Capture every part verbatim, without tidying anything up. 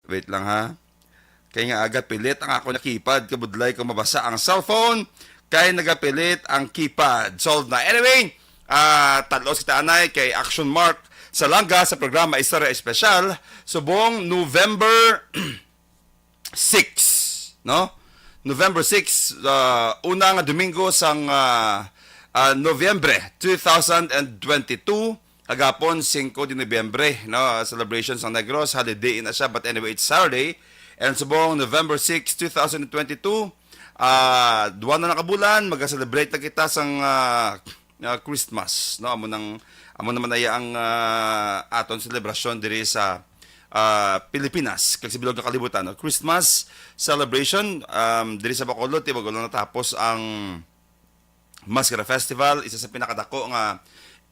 Wait lang ha. Kay nga aga pilit ang ako nakipad, kabudlay ko mabasa ang cellphone, kay nagapilit ang keypad. Solved na. Anyway, ah, talos kita anay kay Action Mark Salanga sa programa Istorya Espesyal, subong November six, no? November six, ah, una nga Domingo sang, ah, ah, Nobyembre two thousand twenty-two, kagapon, singko de Nobyembre, no? Celebration sang Negros, holiday na siya, but anyway, it's Saturday. And subong November six, two thousand twenty-two, ah, duha na nakabulan, mag-celebrate na kita sang, ah, ah, Christmas, no? Amo nang, amo naman ay ang, ah, aton selebrasyon diri sa, ah, Pilipinas, kag sa bilog nga kalibutan, no? Christmas celebration, um, diri sa Bacolod, ti bago lang natapos ang Maskara Festival, isa sa pinakadako nga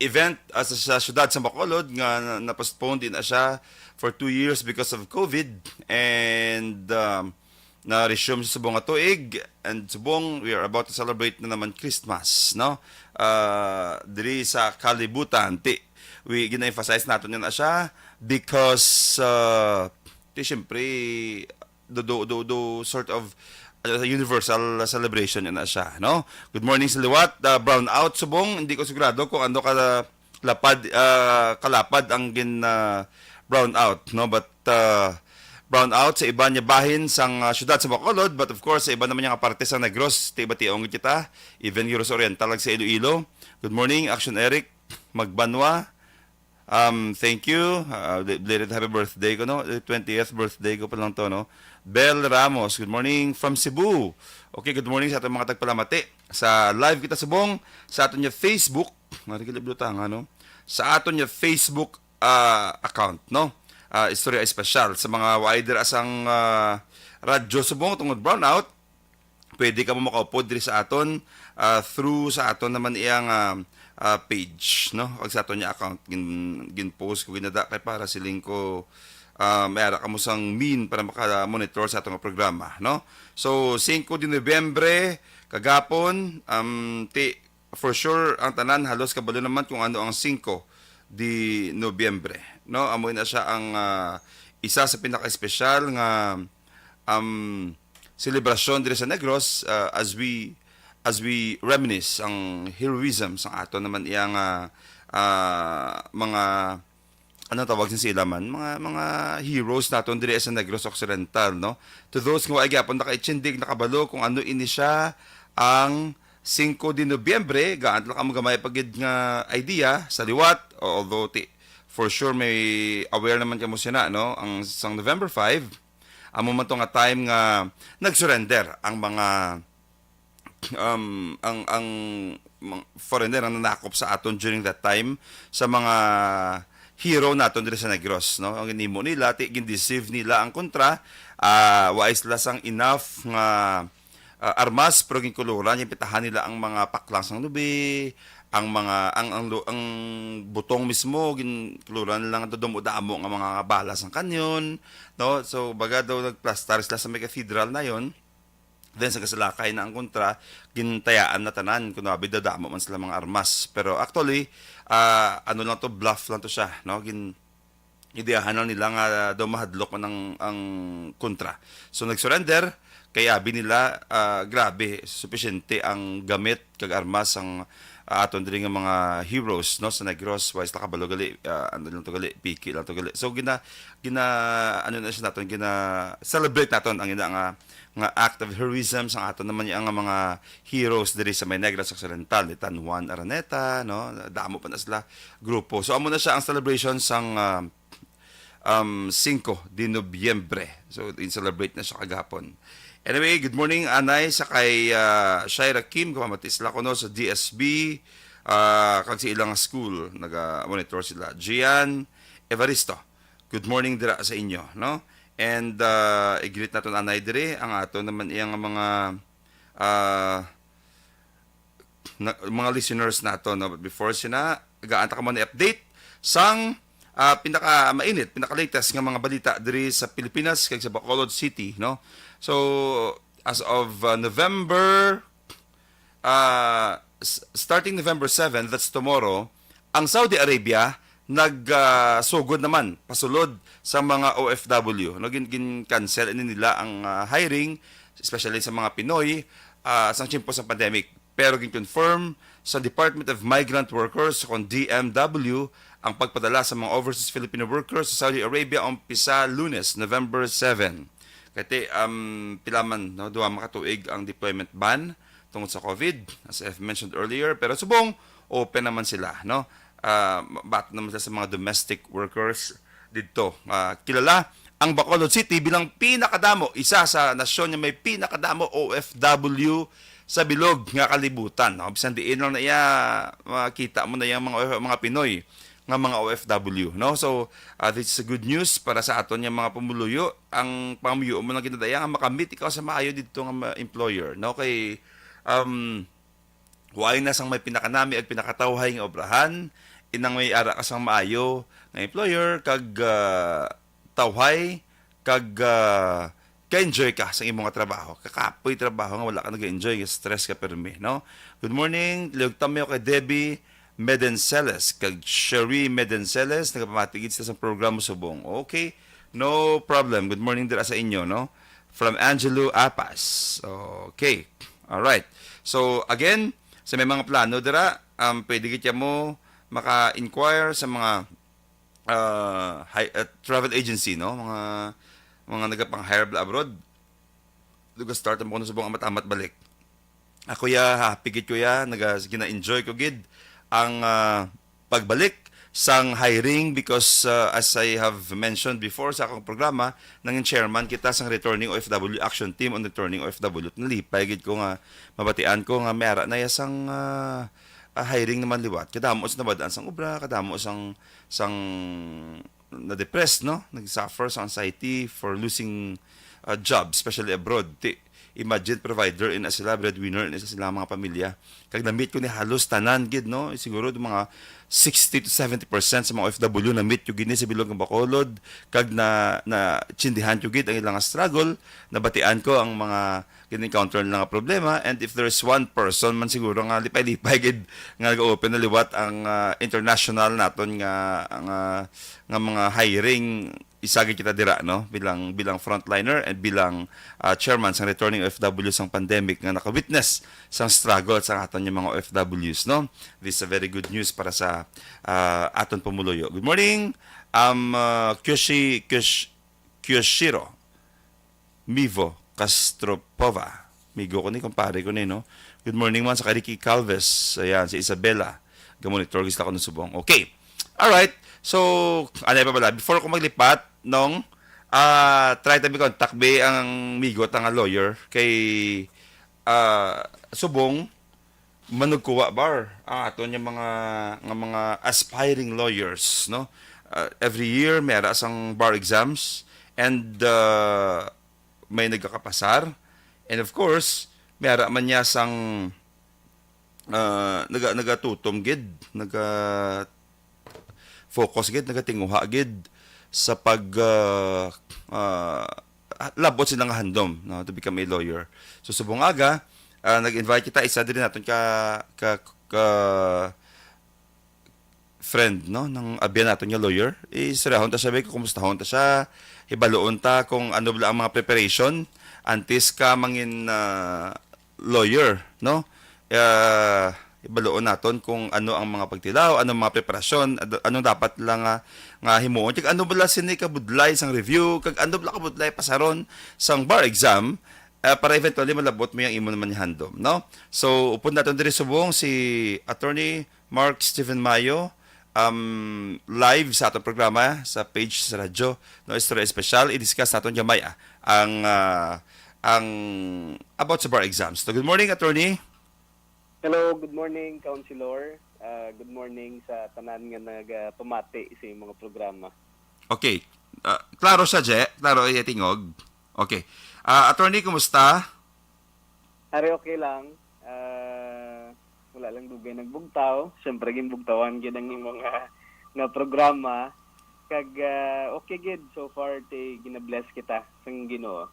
event, ah, sa, sa siyudad sa Bacolod nga na, na-postpone din na siya for two years because of COVID, and, um, na-resume sa subong nga tuig, and subong we are about to celebrate na naman Christmas, no? Ah, diri sa kalibutan, ti, we, gina-emphasize naton yun na siya because, ah, ti, siyempre, do, do, do, do sort of, ano, universal celebration na siya, no? Good morning sa liwat, ah, brown out subong, hindi ko sigurado kung ano ka lapad, ah, kalapad ang gin, ah, brown out, no? But, ah, brown out sa iban nga bahin sang, ah, syudad sa Bacolod, but of course, sa iban naman nga parte sa Negros, ti bation gid kita, even Negros Oriental, ag sa Iloilo. Good morning, Action Eric Magbanwa. Um, thank you. Ah, bel-, belated happy birthday ko, no? Eh, twentieth birthday ko pa lang to, no? Bel Ramos, good morning from Cebu. Okay, good morning sa aton mga tagpalamati. Sa live kita subong, sa aton nga Facebook, nga rin kilibutang, ano? Sa aton nga Facebook, ah, account, no? Ah, Istorya Espesyal. Sa mga waay dira sang, ah, radyo subong tungod brownout, pwede kamo makaupod diri sa aton, ah, through sa aton naman iyang, ah, ah, page, no? Ag sa aton nga account, gin-, gin-post ko, ginada kay para siling ko, ah, may ara kamo sang mean para maka-monitor sa aton nga programa, no? So, singko de Nobyembre, kagapon, um, ti, for sure, ang tanan halos kabalo naman kung ano ang singko de Nobyembre, no? Amo na siya ang, ah, isa sa pinaka-espesyal nga, um, selebrasyon diri sa Negros, ah, as we, as we reminisce ang heroism sang aton naman iyang, ah, ah, mga, ano tawag sa sila man, mga, mga heroes naton diri sa Negros Occidental, no? To those nga wa gyapon nakaitsindig, nakabalo kung ano ini siya ang singko de Nobyembre, gaan lang kamo gamay pa gid nga idea sa liwat, although ti, for sure may aware naman kamo sina, no? Ang sang November five, amo man to nga time nga nag-surrender ang mga, um, ang, ang mga foreigner ang nanakop sa aton during that time sa mga hero naton diri sa Negros, no? Ang ginimo nila, ti, gindeceive nila ang kontra, ah, wa sila sang enough nga, ah, armas, pero ginkuluran, ginpitahan nila ang mga paklang sang lubi, ang mga, ang, ang lu-, ang butong mismo, ginkuluran nila nga damo-damo nga mga bala sang kanyon, no? So, baga daw nagplastar sila sa may cathedral na yon. Then, sa kasalakay na ang kontra, gintayaan na tanan, kuno abi daw damo man sila mga armas. Pero actually, ah, ano lang to, bluff lang to siya, no? Gin-, ideyahan lang nila nga daw mahadlok man ang, ang kontra. So, nag-surrender, kay abi nila, ah, grabe, supisyente ang gamit kag armas sang, ah, aton diri nga mga heroes, no, sa Negros. Wa sila kabalo gali, ah, ano lang to gali, piki lang to gali. So, gina-, gina-, ano na siya naton, gina-celebrate naton ang ina nga, nga act of heroism sang aton naman nga mga heroes diri sa may Negros Occidental, ni Tan Juan Araneta, no? Damo pa na sila grupo. So, amo na siya ang celebration sang, ah, um, singko de Nobyembre. So, in-celebrate na siya kagahapon. Anyway, good morning, Anay, sa kay, ah, Shaira Kim, kapamati sila kuno sa D S B, ah, kag sa ilang school, naga-monitor sila. Gian Evaristo, good morning dira sa inyo, no? And, ah, i-greet naton, Anay, diri, ang aton naman iyang mga, ah, na, mga listeners nato, no? But before sina, gaan ta kamo ni update sang, ah, pinaka mainit, pinaka latest nga mga balita diri sa Pilipinas kag sa Bacolod City, no? So, as of, ah, November, ah, s-, starting November seven, that's tomorrow, ang Saudi Arabia nagsugod naman pasulod sa mga O F W, no? Gin-, gin-cancel ini nila ang, ah, hiring, especially sa mga Pinoy, ah, sa tiyempo sa pandemic. Pero gin-confirm sa Department of Migrant Workers, kon D M W, ang pagpadala sa mga overseas Filipino workers sa Saudi Arabia umpisa Lunes, November seven. Kati, um, pila man, no, duha man ka tuig ang deployment ban tungod sa COVID, as I've mentioned earlier, pero subong open naman sila, no? Ah, bato naman sila sa mga domestic workers didto. Ah, kilala ang Bacolod City bilang pinakadamo, isa sa nasyon nga may pinakadamo O F W sa bilog nga kalibutan, no? Bisan diin lang na iya, makita mo na yang mga, mga Pinoy nga mga O F W, no? So, ah, this is a good news para sa aton nga mga pumuluyo. Ang pangamuyo mo lang ginadaya nga makamit ikaw sa maayo didto nga ma-, employer, no? Kay, um, wala na sang may pinakanami ag pinakatawhay nga obrahan, inang may ara ka sang maayo nga employer, kag, ah, tawhay, kag, ah, ka-enjoy ka sa imo nga trabaho. Kakapoy trabaho nga wala ka nag-enjoy, nga stress ka pirmi, no? Good morning, liwag tamayo kay Debbie Medenceles, kag Sherry Medenceles, nagapamati gid sila sa programa subong. Okay, no problem. Good morning dira sa inyo, no? From Angelo Apas. Okay. All right. So, again, sa may mga plano dira, um, pwede gid mo maka-inquire sa mga, ah, hi-, ah, travel agency, no? Mga, mga nagapang-hire bala abroad. Nag-start ang kuno subong amat-amat balik. Ako ya, happy gid ko ya, naga-, gina-enjoy ko gid ang, ah, pagbalik sang hiring because, ah, as I have mentioned before sa akong programa, nangin chairman kita sang Returning O F W Action Team on Returning O F W. Nalipay gid ko nga mabatian ko nga may ara na ya sang, ah, ah, hiring naman liwat. Kadamo sa nabadaan sang obra, kadamo sang, sang na-depressed, no? Nag-suffer sa anxiety for losing, uh, job, especially abroad. Ti, imagine, provider ina sila, breadwinner ina sila, mga pamilya. Kag na-meet ko ni halos tanan gid, no? Siguro mga sixty to seventy percent sa mga O F W na-meet ko gid ni sa bilog nga Bacolod, kag na, na-tsindihan ko gid ang ilang struggle, nabatian ko ang mga gin-encounter nila nga problema, and if there's one person man siguro nga lipay-lipay gid nga nag-open na liwat ang, ah, international naton nga, nga, nga mga hiring, isa gid kita dira, no, bilang, bilang frontliner and bilang, ah, chairman sang Returning O F W sang pandemic nga naka-witness sang struggle sang aton nga mga O F Ws, no. This is a very good news para sa, ah, aton pumuluyo. Good morning, um, ah, Kyoshi-, Kyosh-, Kyoshiro Mivo Castropova. Migo ko ni, kumpare ko ni, no? Good morning man sa kay Ricky Calves. Ayan, si Isabela. Gamonitor gid sila ko subong. Okay. Alright. So, ano pa bala? Before ko maglipat, nung, ah, try tabi contact be ang migo ta nga lawyer kay, ah, subong manugkuwa bar ang aton nga mga, nga mga aspiring lawyers, no? Uh, every year may ara sang bar exams, and, uh, may nagakapasar, and of course may ara man niya sang, uh, naga-, nagatutom gid, naga focus gid, nagatinguha gid sa pag, ah, ah, labot sila nga handom, no, to become a lawyer. So, subong aga, ah, nag-invite kita, isa diri naton ka, ka, ka friend, no, ng abyan naton nga lawyer. Istoryahon ta siya, be, kung kumustahon ta siya, hibaluon ta kung ano bala ang mga preparation antes ka mangin, ah, lawyer, no? Ah, ibaluon naton kung ano ang mga pagtilaw, ano ang mga preparasyon, ad-, ano dapat lang nga, nga himuon. Kag ano bala sini kabudlay sang review, kag ano bala kabudlay pasaron sang bar exam, ah, para eventually malabot mo yung imo naman handom, no? So, upod naton diri subong si Attorney Mark Stephen Mayo, um, live sa atong programa sa page sa radyo, no, Istorya Espesyal. I-discuss naton gamay, ah, ang, ah, ang about sa bar exams. So, good morning, attorney. Hello, good morning, Councilor. Ah, good morning sa tanan nga nagapamati sa imong mga programa. Okay. Ah, klaro siya, Je. Klaro iya tingog. Okay. Ah, attorney, kumusta? Are, okay lang. Ah, wala lang dugay nagbugtaw. Siyempre, ginbugtawan gyud ang imong, ah, nga programa. Kag, ah, okay gid so far, ti ginabless kita sang Ginoo.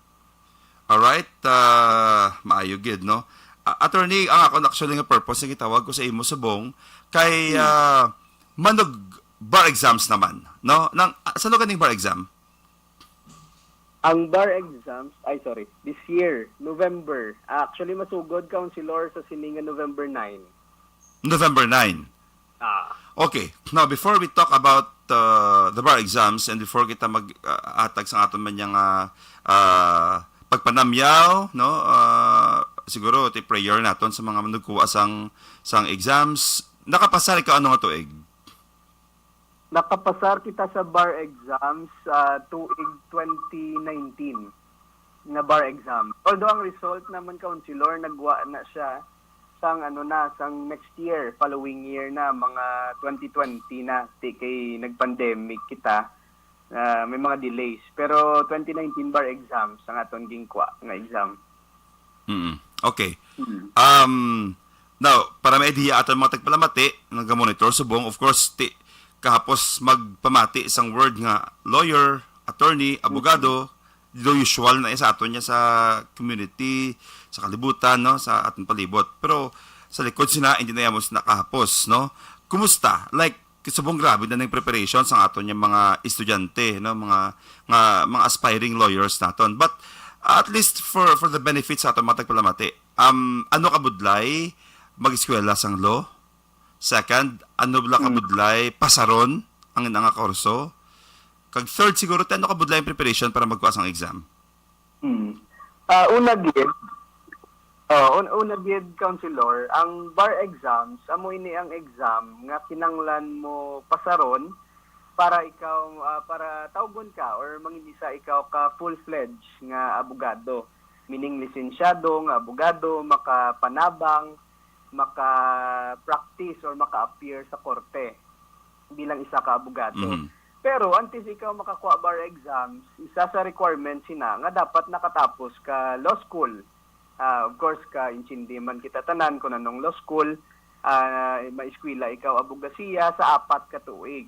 Alright, ah, maayo gid, no? Ah, attorney, ang ako actually nga purpose nga gitawag ko sa imo subong kay, Hmm. ah, manug-, bar exams naman, no? Nang, ah, sa lugar ning bar exam? Ang bar exams, ay, sorry, this year, November. Actually, masugod, Councilor, sa sini nga November nine. November nine. Ah, Okay. Now, before we talk about uh, the bar exams and before kita mag-atag sa aton man yang ah, ah, pagpanamyaw, no? Ah, siguro ti prayer naton sa mga nagkuha sang sang exams. Nakapasar ikaw ano nga tuig? Nakapasar kita sa bar exams sa tuig twenty nineteen nga bar exam. Although ang result naman, Councilor, nagwa na siya sang ano na, sang next year, following year na, mga twenty twenty na, ti kay nag-pandemic kita, ah, may mga delays. Pero twenty nineteen bar exams ang aton ginkwa nga exam. Mm. Okay. Mm. Um, now, para may idea aton mga tagpalamati, naga-monitor subong, of course, ti, kahapos magpamati sang word nga lawyer, attorney, abogado, do usual na sa aton niya sa community, sa kalibutan, no, sa aton palibot. Pero sa likod sina, hindi na yamos nakahapos, no? Kumusta? Like, subong grabe na ning preparation sa aton niya mga estudyante, no, mga nga mga aspiring lawyers naton. But at least for for the benefit sa aton mga tagpalamati, um, ano ka budlay mag-eskwela sang law? Second, ano bala ka budlay pasaron ang ina nga kurso? Kag third siguro, ti ano ka budlay ang preparation para magkuha sang exam? Hmm. Ah, una gid, oh, un- una gid, Councilor, ang bar exams, amo ini ang exam nga kinanglan mo pasaron para ikaw, ah, para tawgon ka or manginisa ikaw ka full-fledged nga abogado. Meaning, lisensyado nga abogado, makapanabang, maka-practice or maka-appear sa korte bilang isa ka abogado. Mhm. Pero antes ikaw makakuha bar exams, isa sa requirements sina nga dapat nakatapos ka law school. Ah, of course, ka intindi man kita tanan kung anong law school, ah, maeskwela ikaw abogasiya sa apat ka tuig.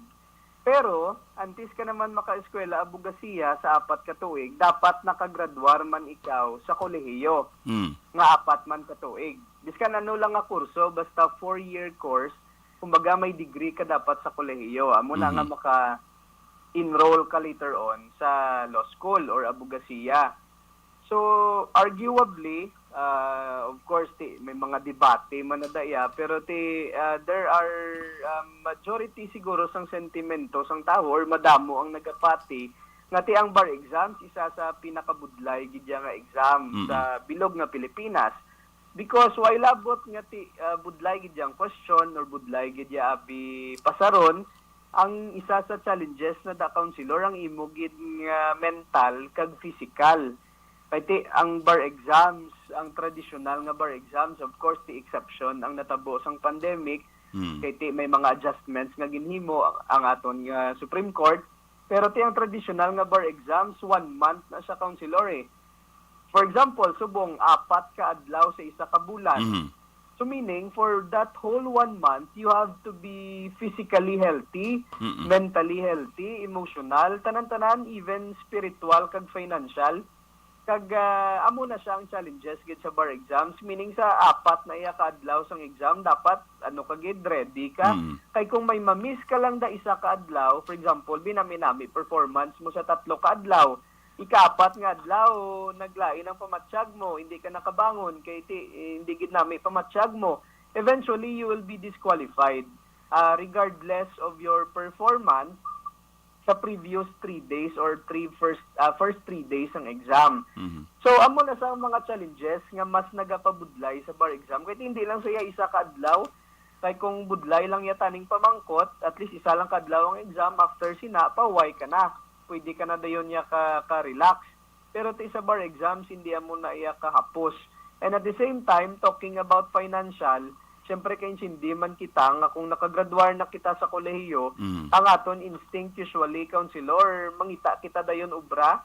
Pero antes ka naman makaeskwela abogasiya sa apat ka tuig, dapat nakagradwar man ikaw sa kolehiyo Mm. nga apat man ka tuig. Biskan ano lang nga kurso, basta four-year course, kumbaga may degree ka dapat sa kolehiyo. Amo na nga Mhm. maka-enroll ka later on sa law school or abogasiya. So, arguably, ah, of course, ti, may mga debate man na daya, pero ti, ah, there are, um, majority siguro sang sentimento sang tawo or madamo ang nagapati nga ti ang bar exams isa sa pinakabudlay gid ya nga exam Mm-mm. sa bilog nga Pilipinas. Because while labot nga ti, ah, budlay gid yang question or budlay gid ya abi pasaron, ang isa sa challenges na da, Councilor, ang imo gid nga mental kag physical. Kay ti ang bar exams, ang traditional nga bar exams, of course, ti exception ang natabo sang pandemic. Mm. Kay ti may mga adjustments nga ginhimo ang, ang aton nga Supreme Court. Pero ti ang traditional nga bar exams, one month na siya, Councilor, eh. For example, subong apat ka adlaw sa isa ka bulan. Mhm. So meaning, for that whole one month, you have to be physically healthy, Mm-mm. mentally healthy, emotional, tanan-tanan, even spiritual kag financial. Kag ah, amo na siya ang challenges gid sa bar exams. Meaning, sa apat na iya ka adlaw sang exam, dapat ano ka gid, ready ka. Mm. Kay kung may ma-miss ka lang da isa ka adlaw, for example, binami-nami performance mo sa tatlo ka adlaw, ikaapat nga adlaw, naglain ang pamatyag mo, hindi ka nakabangon, kay ti, hindi gid nami pamatyag mo. Eventually, you will be disqualified, ah, regardless of your performance sa previous three days or three first, ah, first three days ng exam. Mhm. So, amo na sa mga challenges nga mas nagapabudlay sa bar exam. Kaya hindi lang siya isa ka adlaw. Kay kung budlay lang yata ning pamangkot, at least isa lang ka adlaw ang exam, after sina, pahuway ka na. Pwede ka na dayon niya ka, ka-relax. Pero ti sa bar exams, hindi amo na iya kahapos. And at the same time, talking about financial, syempre, kaintindi man kita nga kung nakagraduar na kita sa kolehiyo, Mm. ang aton instinct usually, Councilor, mangita kita dayon obra.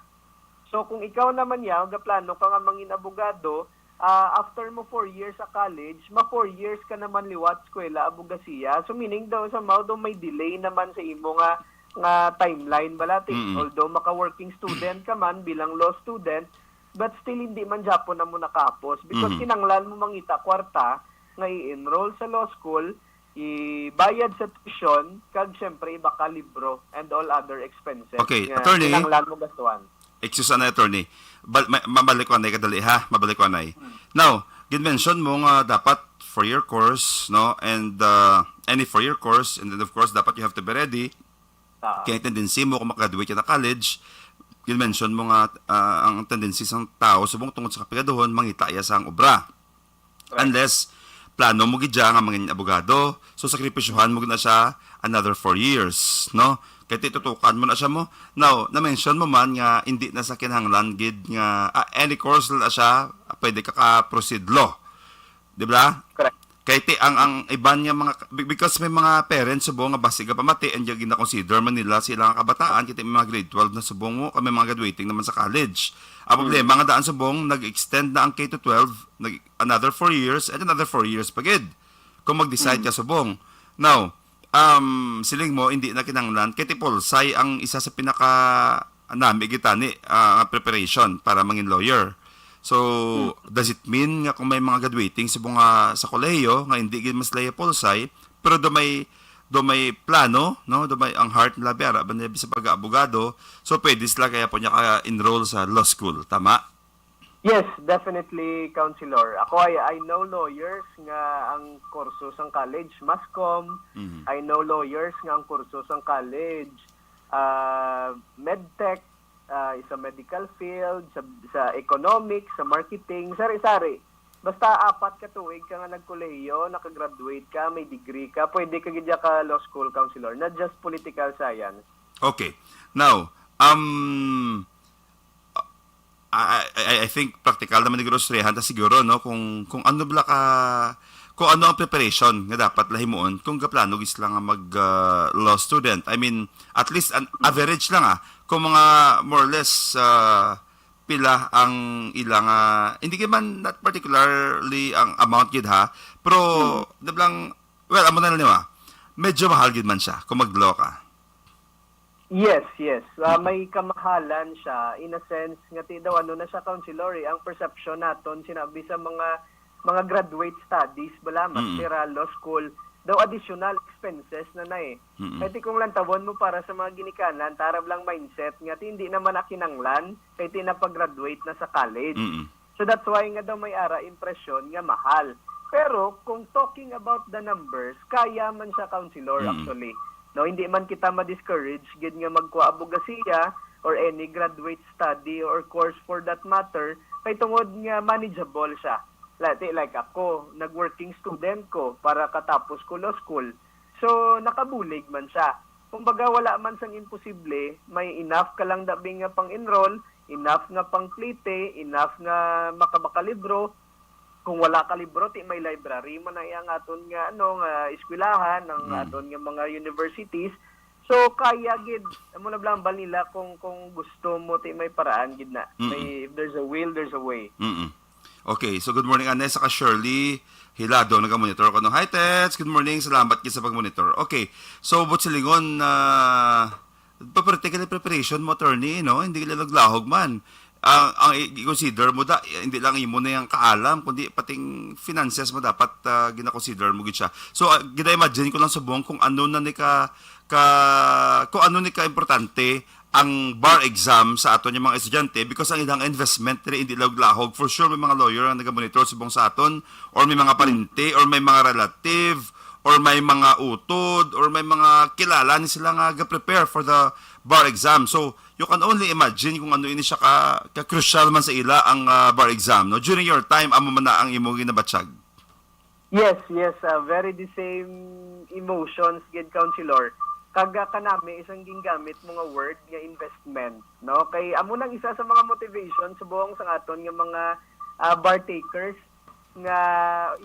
So kung ikaw naman ya, gaplano ka nga mangin abogado, ah, after mo four years sa college, ma four years ka naman liwat eskwela abogasiya. So meaning daw, somehow daw may delay naman sa imo nga nga timeline bala ti. Mm-mm. Although maka-working student ka man bilang law student, but still hindi man gyapon na mo nakapos because Mhm. kinanglan mo mangita kwarta nga i-enroll sa law school, ibayad sa tuition, kag siyempre iba ka libro and all other expenses Okay, nga attorney. kinahanglan mo gastuhan. Excuse na, attorney. Bal- ma- mabalik ko anay kadali, ha? Mabalik ko anay. Now, gid-mention mo nga dapat four-year course, no? And uh, any four-year course, and then of course, dapat you have to be ready. Ah, Kaya tendency mo kung makagraduate ka na college, gid-mention mo nga ah, ang tendency sang tao subong tungod sa kapigaduhon, mangita iya sang obra. Right. Unless plano mo gid siya nga mangin abogado, so sakripisyohan mo gid na siya another four years, no? Kay ti tutukan mo na siya mo. Now, na-mention mo man nga hindi na sa kinahanglan gid nga ah, any course na siya, pwede ka ka-proceed law. Di ba? Correct. Kay ti ang ang iban nga mga be- because may mga parents subong nga basig nga pamati and yung gina-consider man nila sila nga kabataan, kay ti may mga grade twelve na subong mo, kay may mga graduating naman sa college. Ang problema nga daan subong nag-extend na ang K to twelve, nag another four years and another four years pa gid. Kung mag-decide ka subong. Now, um siling mo hindi na kinahanglan kay ti Pulsay ang isa sa pinaka nami gitani ah, nga preparation para mangin lawyer. So, does it mean nga kung may mga graduating sa mga sa kolehiyo nga hindi gid mas laya Pulsay, pero do may do may plano, no? Do may ang heart nila biara ba nila sa pag-abogado. So, pwede sila kaya po niya ka-enroll sa law school, tama? Yes, definitely, Counselor. Ako ay I know lawyers nga ang kurso sang college, mass comm. Mhm. I know lawyers nga ang kurso sang college, ah, medtech, ah, sa medical field, sa, sa economics, sa marketing, sari-sari. Basta apat ka tuig ka nga nagkolehiyo, nakagraduate ka, may degree ka, pwede ka gid ka law school, Counselor, not just political science. Okay. Now, um I, I, I think practical naman ni Groceryhan ta siguro, no, kung kung ano bala ka kung ano ang preparation nga dapat la himuon kung gaplano gid sila nga mag ah, law student. I mean, at least an average lang ah, kung mga more or less ah, pila ang ilang ah, hindi gid man not particularly ang amount gid ha, pero nablang well, amo na lang nimo. Medyo mahal gid man siya kung mag-law ka. Yes, yes. Ah, may kamahalan siya in a sense nga ti daw ano na siya, Counselor, eh, ang perception naton sinabi sa mga mga graduate studies bala, Mm. masteral, law school, daw additional expenses na na eh. Mm. Kaya ti kung lantawon mo para sa mga ginikanan, tarab lang mindset nga ti hindi naman na kinanglan, kay ti napag-graduate na sa college. Mm. So that's why nga daw may ara impresyon nga mahal. Pero kung talking about the numbers, kaya man siya, Counselor, Mm. actually. No, hindi man kita ma-discourage gid nga magkuha abogasiya or any graduate study or course for that matter, kay tungod nga manageable siya. Like, like ako, nag-working student ko para katapos ko law school. So, nakabulig man siya. Kumbaga, wala man sang imposible, may enough ka lang dabi nga pang-enroll, enough nga pang-plete, enough nga makabakalibro. Kung wala ka libro, ti may library man na ang aton nga ano nga eskwelahan, ang Mm. aton nga mga universities. So kaya gid amo na blambal nila kung kung gusto mo ti may paraan gid na. Mm. May if there's a will, there's a way. Mm. Okay, so good morning Anessa ka Shirley Hilado naga-monitor ko no. Hi Tets, good morning. Salamat gid sa pag-monitor. Okay. So but silingon na pa practical preparation mo attorney, no? Hindi ka laglahog man. Ang ang i-consider mo da hindi lang imo na yung kaalam kundi pating finances mo dapat ah, gina-consider mo gid siya. So ah, gina-imagine ko lang subong kung ano na ni ka, ka kung ano ni ka importante ang bar exam sa aton yung mga estudyante because ang ilang investment diri hindi laglahog. For sure may mga lawyer ang nagamonitor subong sa aton or may mga parente or may mga relative or may mga utod or may mga kilala ni sila nga ga-prepare for the bar exam. So you can only imagine kung ano ini siya ka, ka crucial man sa ila ang ah, bar exam, no? During your time amo man na ang imo ginabatyag? Yes, yes, ah, very the same emotions gid, Counselor. Kag ah, kanami isang gingamit mo nga word nga investment, no? Kay amo nang isa sa mga motivation subong sa aton nga mga ah, bar takers nga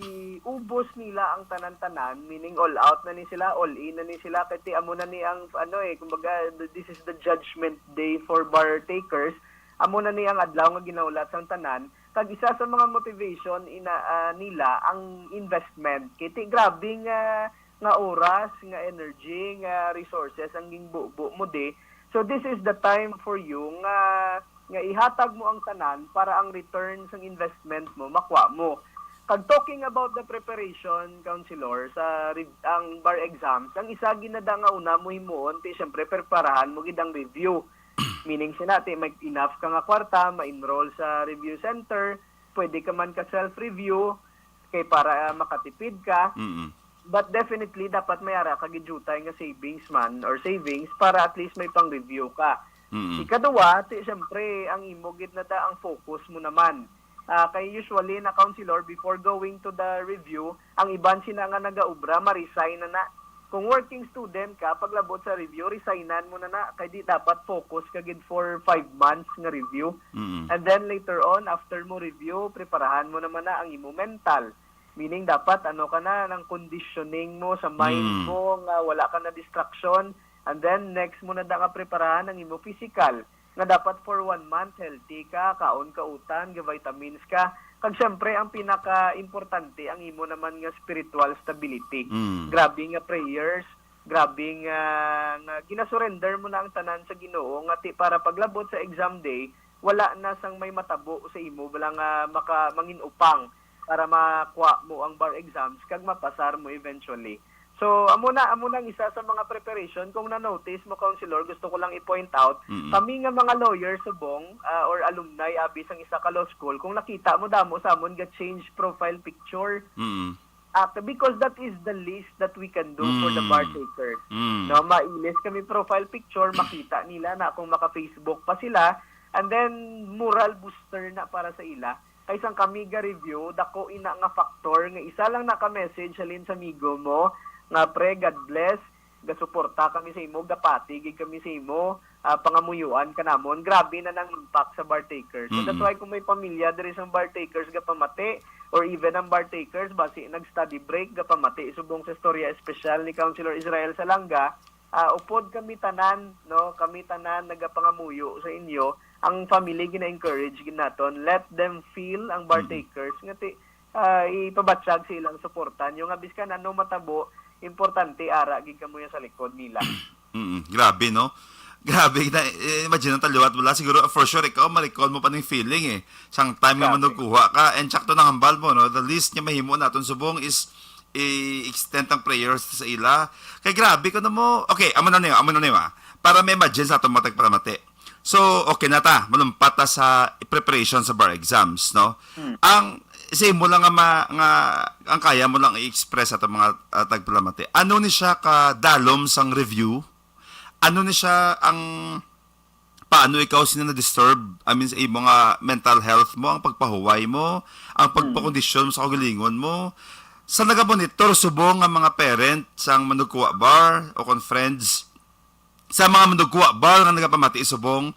iubos nila ang tanan-tanan, meaning all out na ni sila, all in na ni sila, kay ti amo na ni ang ano eh, kumbaga this is the judgment day for bar takers. Amo na ni ang adlaw nga ginahulat sang tanan. Kag isa sa mga motivation ina ah, nila ang investment. Kay ti grabe nga nga oras, nga energy, nga resources ang gingbubo mo di. So this is the time for you nga nga ihatag mo ang tanan para ang return sang investment mo makuha mo. Kag talking about the preparation, Counselor, sa re-, ang bar exams, ang isa gid na da nga una mo himuon, ti siyempre preparahan mo gid ang review. Meaning sina, ti may enough ka nga kwarta, ma-enroll sa review center, pwede ka man ka self-review, kay para, ah, makatipid ka. Mm. But definitely, dapat may ara ka gid diutay nga savings man or savings para at least may pang-review ka. Mm. Ikaduwa, ti, siyempre, ang imo gid na da ang focus mo naman. Ah, kay usually na, Counselor, before going to the review, ang iban sina nga nagaobra, ma-resign na na. Kung working student ka, paglabot sa review, resignan mo na na. Kay di dapat focus ka gid for five months nga review. Mm. And then later on, after mo review, preparahan mo naman na ang imo mental. Meaning, dapat ano ka na, ng conditioning mo sa mind Mm. mo, nga wala ka na distraction. And then, next mo na da nga preparahan ang imo physical. Nga dapat for one month, healthy ka, kaon ka utan, ga-vitamins ka. Kag syempre, ang pinaka-importante, ang imo naman nga spiritual stability. Mm. Grabe nga prayers, grabe nga, nga ginasurrender mo na ang tanan sa Ginoo, nga ti para paglabot sa exam day, wala na sang may matabo sa imo, wala nga maka, mangin-upang para makuha mo ang bar exams kag mapasar mo eventually. So, amo na, amo na ang isa sa mga preparation. Kung na-notice mo, Counselor, gusto ko lang i-point out, Mm-mm. kami nga mga lawyers subong, ah, or alumni abi sang isa ka law school, kung nakita mo, damo sa amon ga-change profile picture. Mm. Ah, because that is the least that we can do for the Mm. bar takers. Mm. No, mailis kami profile picture, makita nila na kung maka-Facebook pa sila, and then moral booster na para sa ila. Kay sang kami ga-review, dako ina nga factor nga isa lang naka-message halin sa amigo mo nga, "Pre, God bless, gasuporta kami sa imo, gapati gid kami sa imo, ah, pangamuyuan ka namon." Grabe na nang impact sa bar takers. So, that's Mm-mm. why kung may pamilya diri sa bar takers gapamati, or even ang bar takers basi nag-study break, gapamati subong sa istorya espesyal ni Councilor Israel Salanga, ah, upod kami tanan, no, kami tanan nagapangamuyo sa inyo. Ang family, gina-encourage gid naton, let them feel ang bar Mm-mm. takers nga ti, ah, ipabatyag sa ilang suporta nyo nga biskan ano matabo, importante ara gid kamo sa likod nila. Mm, grabe, no? Grabe na, eh, imagine ang taliwat mo lang. Siguro, for sure, ikaw, ma-recall mo pa ning feeling, eh. Sang time nga Grabe. manugkuha ka, and sakto nang hambal mo, no? The least nga mahimo naton subong is i-extend ang prayers sa ila. Kay grabe ko na mo. Okay, amo na niyo, amo na niyo, ah. Para may imagine sa atong mga tagpalamati. So, okay na ta, malumpat ta sa preparation sa bar exams, no? Hmm. Ang, sa imo lang nga, ma-, nga, ang kaya mo lang i-express sa atong mga, ah, tagpalamati. Ano ni siya ka dalom sang review? Ano ni siya ang, paano ikaw sina na-disturb? I mean, sa imo nga mental health mo, ang pagpahuway mo, ang pagpakondisyon mo sa kaugalingon mo. Sa nagamonitor subong nga mga parent sang manugkuha bar o kon friends, sa mga manugkuha bar nga nagapamati subong,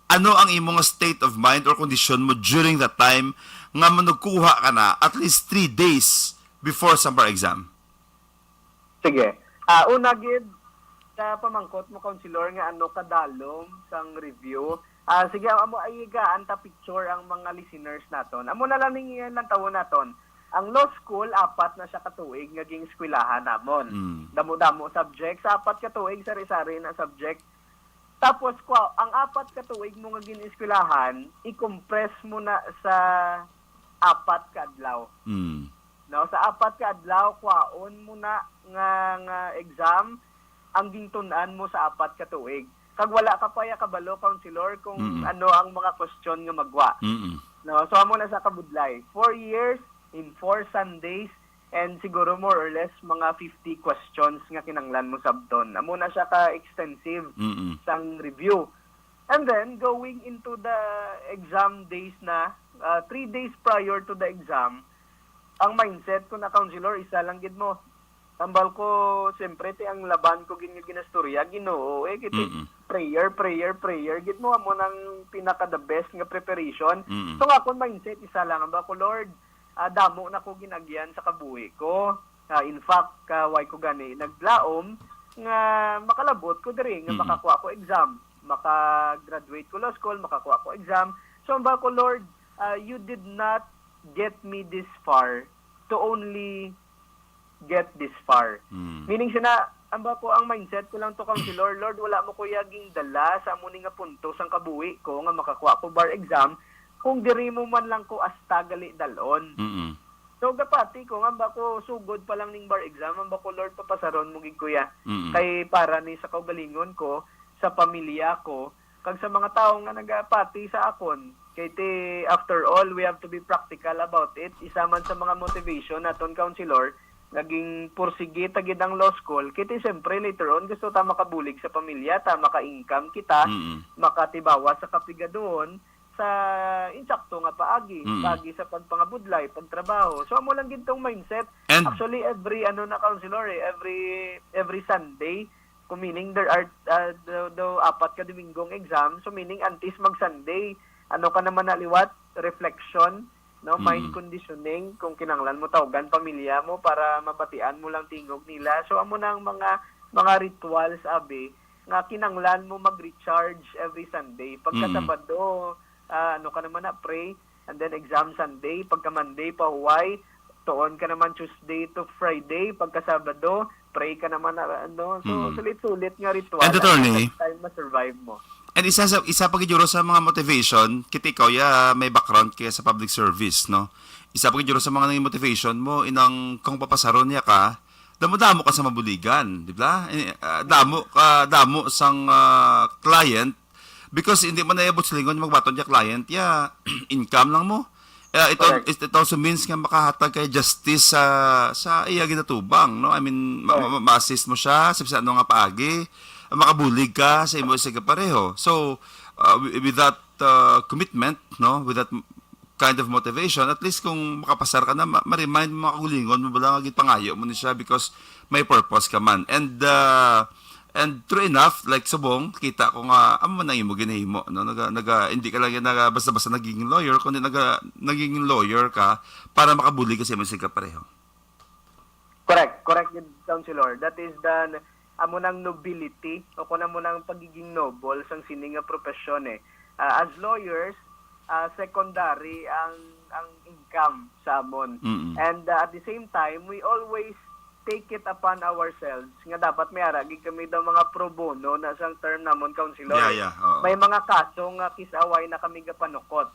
ano ang imo nga state of mind or kondisyon mo during that time nga manugkuha ka na at least three days before sa bar exam? Sige. Ah, una gid, sa pamangkot mo, Counselor, nga ano kadalom sang review. Ah, sige, amo ay gaan ta picture ang mga listeners naton. Amo na lang ning lantawon naton. Ang law school, apat na siya ka tuig nga gin-eskwelahan namon. Mm. Damo-damo subjects, apat ka tuig, sari-sari na subject. Tapos, kwa, ang apat ka tuig mo nga gin-eskwelahan, i-compress mo na sa apat ka adlaw. Mm. No, sa apat ka adlaw, kwaon mo na nga, nga exam ang gintun-an mo sa apat ka tuig. Kag wala ka pa ya kabalo, Counselor, kung Mm-mm. ano ang mga question nga magwa. Mm-mm. No, so amo na sa kabudlay. Four years in four Sundays and siguro more or less mga fifty questions nga kinanglan mo sabton. Amo na siya ka extensive Mm-mm. sang review. And then, going into the exam days na, ah, three days prior to the exam, ang mindset ko na, Counselor, isa lang gid mo. Tambal ko, siyempre, ti ang laban ko gid nga ginastorya, Ginoo, eh, gid, Mm-mm. prayer, prayer, prayer, gid mo, amo nang pinaka the best nga preparation. Mm-mm. So, nga akong mindset, isa lang, amba ko, Lord, ah, damo na ko ginagyan sa kabuhi ko. Ah, in fact, ah, why ko gani naglaom nga makalabot ko diri, nga Mm-mm. makakuha ko exam, maka-graduate ko law school, makakuha ko exam. So, amba ko, Lord, ah, you did not get me this far to only get this far. Mm. Meaning sina, amba ko, ang mindset ko lang to, Counselor, Lord, wala mo ko ya gindala sa amo ni nga punto sang kabuhi ko nga makakuha ko bar exam kung diri mo man lang ko asta gali dalon. Mm-mm. So, gapati ko, nga ba ko sugod pa lang ning bar exam, nga ba ko, Lord, papasaron mo gid, kuya. Mm. Kay para ni sa kaugalingon ko, sa pamilya ko, kag sa mga tawo nga nagapati sa akon. Kay ti, after all, we have to be practical about it. Isa man sa mga motivation naton, Counselor, naging pursigi ta gid ang law school. Kay ti, siyempre, later on, gusto ta makabulig sa pamilya ta, maka-income kita, Mm-mm. makatibawa sa kapigaduhon, sa insakto nga paagi, Mm. paagi sa pagpangabudlay, pagtrabaho. So, amo lang gid tong mindset. And Actually, every, ano na, Counselor, eh, every, every Sunday, kung meaning there are, uh, daw, daw apat ka Domingo nga exam, so meaning antes mag-Sunday, ano ka naman na liwat, reflection, no, mind Mm. conditioning, kung kinahanglan mo tawgan pamilya mo para mabatian mo lang tingog nila. So, amo na ang mga, mga rituals, abi, nga kinahanglan mo mag-recharge every Sunday. Pagka Mm. Sabado, ah, ano ka naman na, pray, and then exam Sunday, pagka Monday, pahuway, tuon ka naman Tuesday to Friday, pagka Sabado, pray ka naman na, ano. So, Mm. sulit-sulit nga ritual. And, attorney, Ang time ma-survive mo. And isa sa, isa pa gid, Juro, sa mga motivation, kita ikaw ya may background kaya sa public service, no? Isa pa gid, Juro, sa mga naging motivation mo, inang kung papasaron niya ka, damo-damo ka sa mabuligan, di ba? Eh, ah, damo ka, damo sang, ah, client, because hindi man naabot sa lingon magbaton niya client, ya income lang mo. Eh, ito, Correct. it, it also means nga makahatag kay justice sa, sa iya ginatubang, no? I mean, ma-, Correct. ma-, ma-assist mo siya sa bisan ano nga paagi, makabulig ka sa imo sa kapareho. So, uh, wi-, with that, uh, commitment, no, with that m-, kind of motivation, at least kung makapasar ka na, ma-, ma-remind mo, makagulingon mo bala nga ginpangayo mo ni siya because may purpose ka man. And, uh, and true enough, like, subong, kita ko nga, amo man ang imo ginahimo, no? Naga, naga, hindi ka lang yan naga, basta-basta naging lawyer, kundi naga, naging lawyer ka para makabulig ka sa imo sa kapareho. Correct, correct, gid, Counselor. That is the, amo nang nobility, o kung amo nang pagiging noble sang sini nga profesyon, eh. Ah, as lawyers, ah, secondary ang, ang income sa amon. Mm-mm. And, ah, at the same time, we always take it upon ourselves nga dapat may ara gid kami daw mga pro bono na sang term namon, Counselor, Yeah, eh. yeah, oo. May mga kaso nga kisaway na kami gapanukot.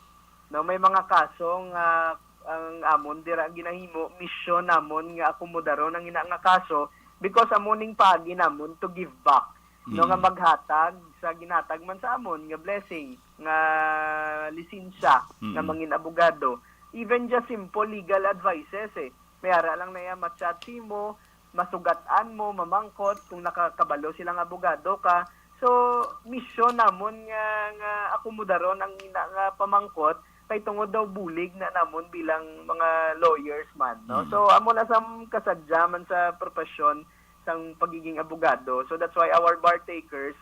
No, may mga kaso nga ang amon dira ginahimo, misyon namon nga akomodaron ang ina nga kaso because amo ning paagi namon to give back, no, nga Mm. maghatag sa ginhatag man sa amon nga blessing, nga lisensya, nga Mm. mangin abogado. Even just simple legal advices, eh. May ara lang na iya ma-chat mo, masugat-an mo, mamangkot, kung nakakabalo sila nga abogado ka. So, misyon namon nga, nga akomodaron ang ina nga pamangkot, kay tungod daw bulig na namon bilang mga lawyers man, no? Mm. So, amo na sa kasadya man sa profesyon sang pagiging abogado. So, that's why our bar takers,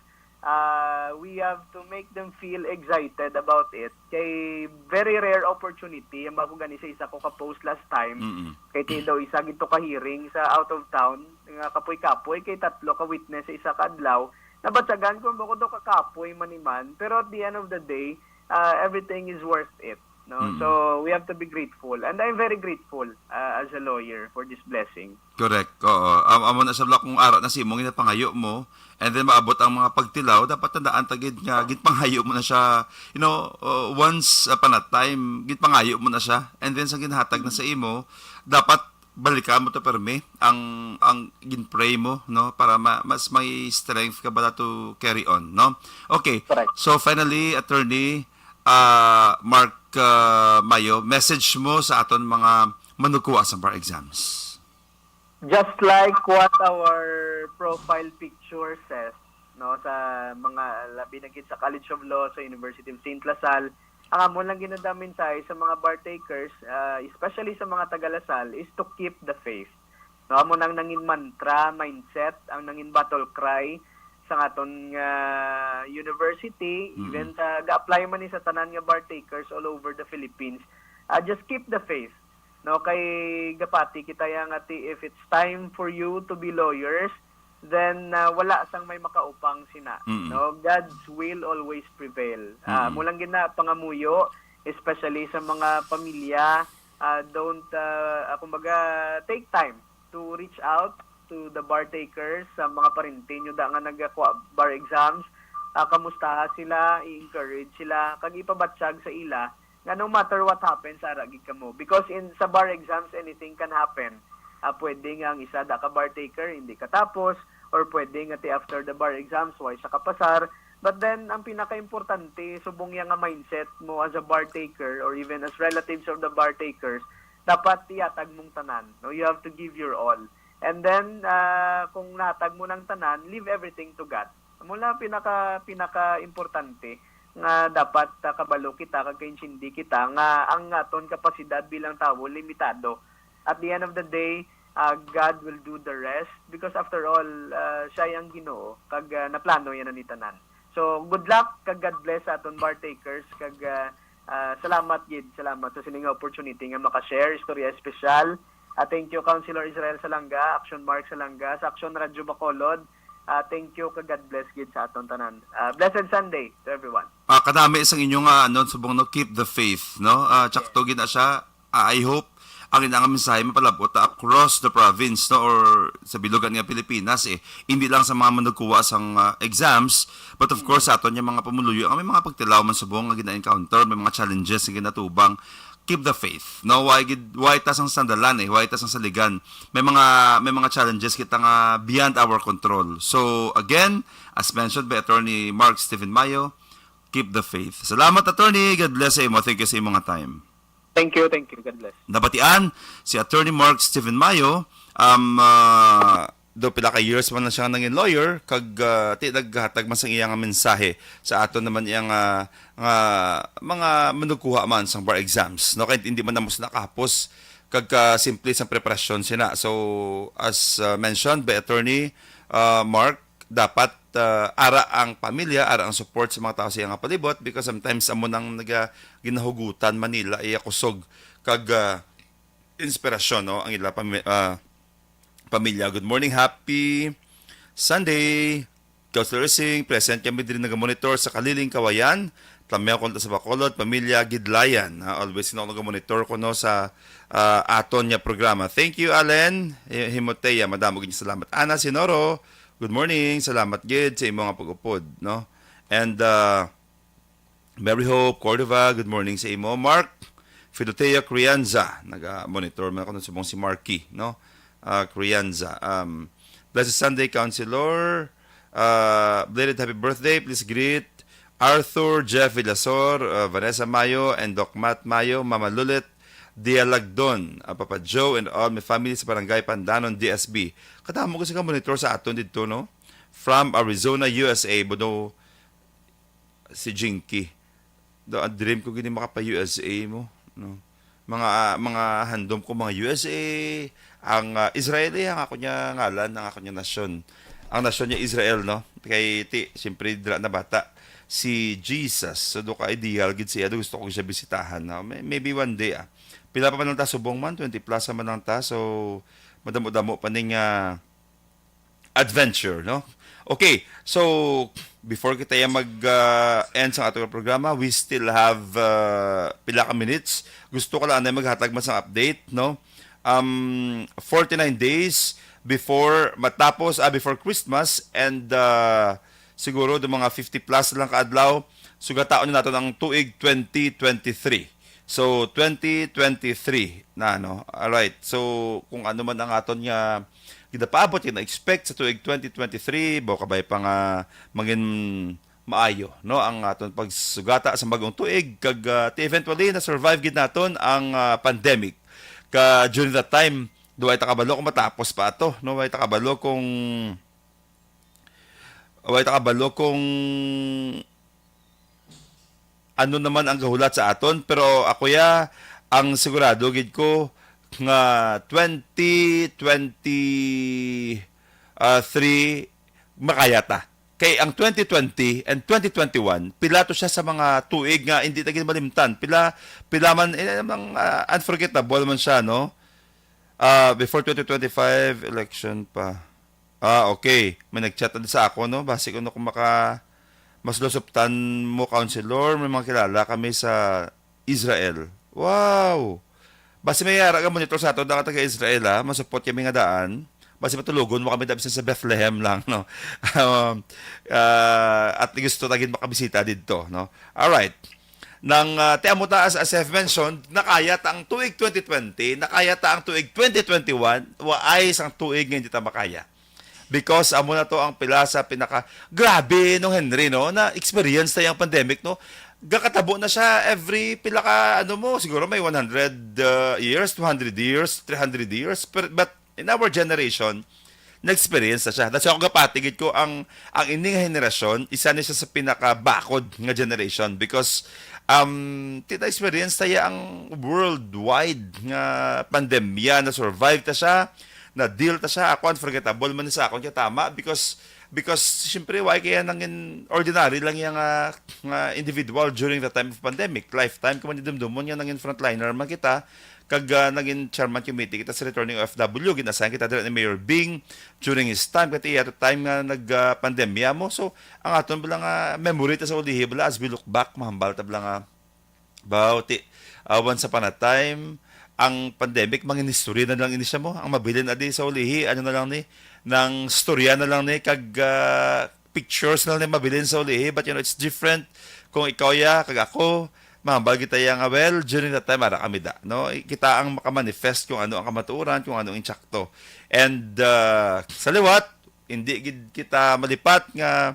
uh, we have to make them feel excited about it. Kay very rare opportunity, ang bago gani sa isa ko ka post last time, Mm-mm. kay ti daw isa gid to ka hearing sa out of town, nga kapoy-kapoy, kay tatlo ka witness sa isa ka adlaw. Nabatyagan ko, bako daw kakapoy man ni man. Pero at the end of the day, uh, everything is worth it, no? Mm. So, we have to be grateful. And I'm very grateful, uh, as a lawyer for this blessing. Correct. Oo. Am-, amo na sa kung ara na si imong ginapangayo mo, and then maabot ang mga pagtilaw, dapat tandaan ta gid nga ginpangayo mo na siya. You know, uh, once upon a time, ginpangayo mo na siya. And then sa ginhatag na sa imo, dapat balikan mo to permi ang, ang ginpray mo, no, para ma-, mas may strength ka ba to carry on, no? Okay. Correct. So finally, Attorney, uh, Mark, uh, Mayo, message mo sa aton mga manugkuha sa bar exams. Just like what our profile picture says, no, sa mga labi na gid sa College of Law sa University of Saint La Salle, ang amon lang ginadaminsahe sa mga bar takers, ah, especially sa mga taga La Salle, is to keep the faith. No, amo nang nangin mantra, mindset, ang nangin battle cry sa aton nga university, Mm. even sa ga-apply man ni sa tanan nga bar takers all over the Philippines. Ah, just keep the faith. No, kay gapati kita ya nga ti, if it's time for you to be lawyers, then, ah, wala sang may makaupang sina, Mm. no? God's will always prevail. Ah, Mm. Amo lang gid na pangamuyo, especially sa mga pamilya, ah, don't, ah, ah, kumbaga, take time to reach out to the bar takers, sa mga parente nyo da nga nagakuha bar exams. Ah, kamustaha sila, i-encourage sila, kag ipabatyag sa ila nga no matter what happens, ara gid kamo. Because in sa bar exams, anything can happen. Ah, pwede nga ang isa da ka bar taker, hindi katapos, or pwede nga ti after the bar exams, way siya kapasar. But then, ang pinaka-importante, subong iya nga mindset mo as a bar taker or even as relatives of the bar takers, dapat ihatag mong tanan. No? You have to give your all. And then, ah, kung nahatag mo ng tanan, leave everything to God. Amo na pinaka, pinaka-importante nga dapat, ah, kabalo kita kag kaintindi kita nga ang aton kapasidad bilang tawo limitado. At the end of the day, ah, God will do the rest because after all, ah, siya ang Ginoo kag, ah, naplano niya na ni tanan. So, good luck kag God bless sa aton bar takers kag, ah, ah, salamat gid, salamat sa sini nga opportunity nga maka-share istorya espesyal. Ah, thank you, Councilor Israel Salanga, Action Mark Salanga, sa Action Radyo Bacolod. Ah, thank you kag God bless gid sa aton tanan. Ah, blessed Sunday to everyone. Ah, kadami sang inyo nga, ano, subong, no, keep the faith, no? Ah, tsakto gid na siya. Ah, I hope ang ina nga mensahe mapalabot ta across the province, no, or sa bilugan nga Pilipinas, eh. Hindi lang sa mga manugkuha sang, ah, exams, but of course sa aton nga mga pumuluyo nga may mga pagtilaw man subong nga gina-encounter, may mga challenges nga ginatubang. Keep the faith, no? Why gid, why ta sang sandalan, eh? Why ta sang saligan? May mga, may mga challenges kita nga beyond our control. So again, as mentioned by Attorney Mark Stephen Mayo, keep the faith. Salamat, Attorney. God bless sa imo. Thank you sa imo nga time. Thank you, thank you. God bless. Nabatian si Attorney Mark Stephen Mayo, um, ah, do pila ka years man na siya nangin lawyer, kag, ah, ti naghatag man sang iya nga mensahe sa aton naman iya nga, nga mga manugkuha man sang bar exams, no? Kay hindi man namo sila kahapos kag, ah, simple sang preparasyon sina. So, as, ah, mentioned by Attorney, ah, Mark, dapat, ah, ara ang pamilya, ara ang support sa mga tao sa iya nga palibot, because sometimes amo nang naga-, ginahugutan man nila iya kusog kag, ah, inspirasyon, no, ang ila pami-, ah, pamilya. Good morning, happy Sunday. Councilor Singh, present kami diri nagamonitor sa Kaliling, Kawayan. Tlamyaw ko sa Bacolod, pamilya Gidlayan. Ah, always na ako nagamonitor ko, no, sa, ah, aton nga programa. Thank you, Allen. Hi-, Himotea, madamo gid salamat. Ana Sinoro, good morning. Salamat gid sa imo nga pag-upod, no? And, ah, Mary Hope Cordova, good morning sa imo. Mark Fidotea Crianza, naga-monitor man ako subong si Marky, no? Ah, Crianza. Um, blessed Sunday, Councilor. Ah, belated happy birthday. Please greet Arthur Jeff Villasor, ah, Vanessa Mayo, and Doc Matt Mayo, Mama Lulit Dialagdon, ah, Papa Joe, and all my family sa Barangay Pandanon, D S B. Kadamo ko sa monitor sa aton didto, no? From Arizona, U S A, Bono, si Jinky. Do, ang dream ko gini makapa-U S A mo, no? Mga, mga handom ko, mga U S A, ang, ah, Israel, eh, ang ako niya ngalan, ang ako niya nasyon. Ang nasyon niya Israel, no? Kay ti, siyempre, dira na bata si Jesus. So, do ka ideal gid siya, do gusto ko siya bisitahan, no? May-, maybe one day, ah. Pila pa man lang ta subong man, twenty plus man lang ta. So, madamo-damo pa ning, ah, adventure, no? Okay, so before kita ya mag, ah, end sa ato nga programa, we still have, ah, pila ka minutes. Gusto ko lang anay maghatag man sang update, no? Um, forty-nine days before matapos, ah, before Christmas, and, ah, siguro do mga fifty plus lang ka adlaw, sugataon na naton ang tuig twenty twenty-three. So, twenty twenty-three na, no? Alright. So, kung ano man ang aton nga ginapaabot, gina-expect sa tuig twenty twenty-three, baw kabay pa nga mangin maayo, no, ang aton pagsugata sa bagong tuig, kag, ah, ti eventually na-survive gid naton ang, ah, pandemic. Ka during that time, do way ta kabalo kung matapos pa ato, no? Way ta kabalo kung, way ta kabalo kung ano naman ang gahulat sa aton, pero ako ya, ang sigurado gid ko nga twenty twenty-three makaya ta. Kay ang twenty twenty and twenty twenty-one, pila to siya sa mga tuig nga hindi ta gid malimtan. Pila, pila man, eh, mang, ah, unforgettable man siya, no? Ah, before twenty twenty-five election pa. Ah, okay. May nag-chat na sa ako, no? Basi ko na kung maka-, mas lusuptan mo, Councilor. May mga kilala kami sa Israel. Wow! Basi may ara ka monitor sa ato, nga taga Israel, ha? Masupot kami nga daan. Basi matulogon mo kami, bisan sa Bethlehem lang, no? Um, ah, at gusto tagin makabisita didto, no? Alright. Nang, ah, ti amo ta, as, as I've mentioned, nakaya ta ang tuig twenty twenty, nakaya ta ang tuig twenty twenty-one, waay sang tuig nga hindi ta makaya. Because amo na to ang pila sa pinaka, grabe, no, Henry, no, na experience ta yung pandemic, no? Gakatabo na siya every pila ka, ano mo, siguro may one hundred, uh, years, two hundred years, three hundred years. Pero, but in our generation, na-experience na siya. That's why ako gapati gid ko ang, ang ini nga henerasyon, isa ni siya sa pinakabakod nga generation because, um, ti na-experience ta ya ang worldwide nga pandemya, na-survive ta siya, na-deal ta siya. Ako, unforgettable man sa akon kaya tama because, because siyempre, why kaya nangin ordinary lang yang, ah, nga individual during the time of pandemic. Lifetime ko man idumdumon nga nangin frontliner man kita, kag, ah, naging chairman committee kita sa returning O F W, gin-assign kita dira ni Mayor Bing during his time, kay iya to time nga nag, ah, pandemya mo. So, ang aton bala nga memory ta sa ulihi bala, as we look back, mahambal ta bala nga, baw, ti, ah, once upon a time, ang pandemic, mangin istorya na lang ini siya mo. Ang mabilin adi sa ulihi, ano na lang ni, nang storya na lang ni, kag, ah, pictures na lang ni mabilin sa ulihi, but, you know, it's different kung ikaw ya, kag ako, mahambal kita ya nga, well, during that time, ara kami da, no? Kita ang makamanifest kung ano ang kamatuoran, kung ano ang insakto. And, uh, sa liwat, hindi gid kita malipat nga,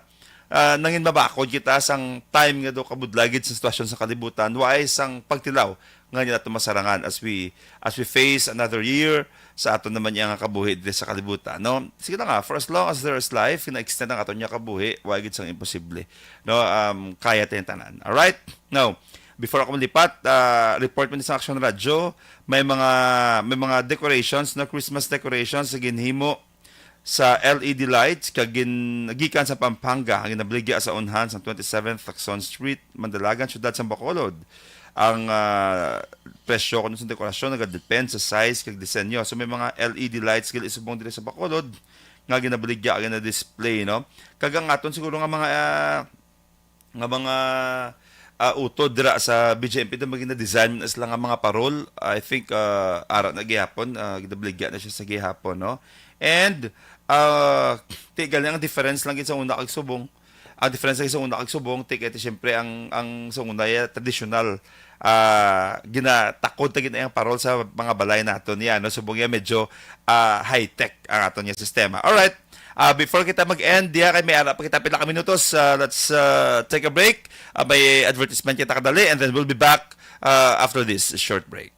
uh, nangin mabakod kita sang time nga do kabudlay gid sa sitwasyon sa kalibutan, waay sang pagtilaw nga hindi nato masarangan as we, as we face another year sa aton naman iya nga kabuhi diri sa kalibutan, no? Sige lang, ah, for as long as there is life, gina-extend ang aton nga kabuhi, wa gid sang imposible, no? Um, kaya ta yung tanan. Alright? Now, before ako malipat, ah, report man sa Action Radio, may mga, may mga decorations, no? Christmas decorations sa ginhimo sa L E D lights kag gin-, gikan sa Pampanga, ang ginabaligya sa unhan sa twenty-seventh Lacson Street, Mandalagan, Siyudad sang Bacolod. Ang, ah, presyo kuno sa dekorasyon nagadepend sa size kag disenyo. So, may mga L E D lights gali subong diri sa Bacolod nga ginabaligya, gina-display, no? Kag ang aton siguro nga mga, ah, nga mga, ah, utod dira sa B J M P, ito maging na-design na sila nga mga parol. I think, ah, ara na gihapon, ah, ginabaligya na siya sa gihapon, no? And, ah, ti, galing ang difference lang gid sa una kag subong. Ang difference lang sa una kag subong, ti, kay ti, siyempre, ang, ang sa una, ya, traditional, ah, ginatakod ta gid ang parol sa mga balay naton, ya, no? Subong, ya, medyo, ah, high-tech ang aton nga sistema. Alright. Ah, before kita mag-end, diya kay may ara pa kita pila ka minutos. Ah, let's, ah, take a break. Ah, may advertisement kita kadali, and then we'll be back, ah, after this short break.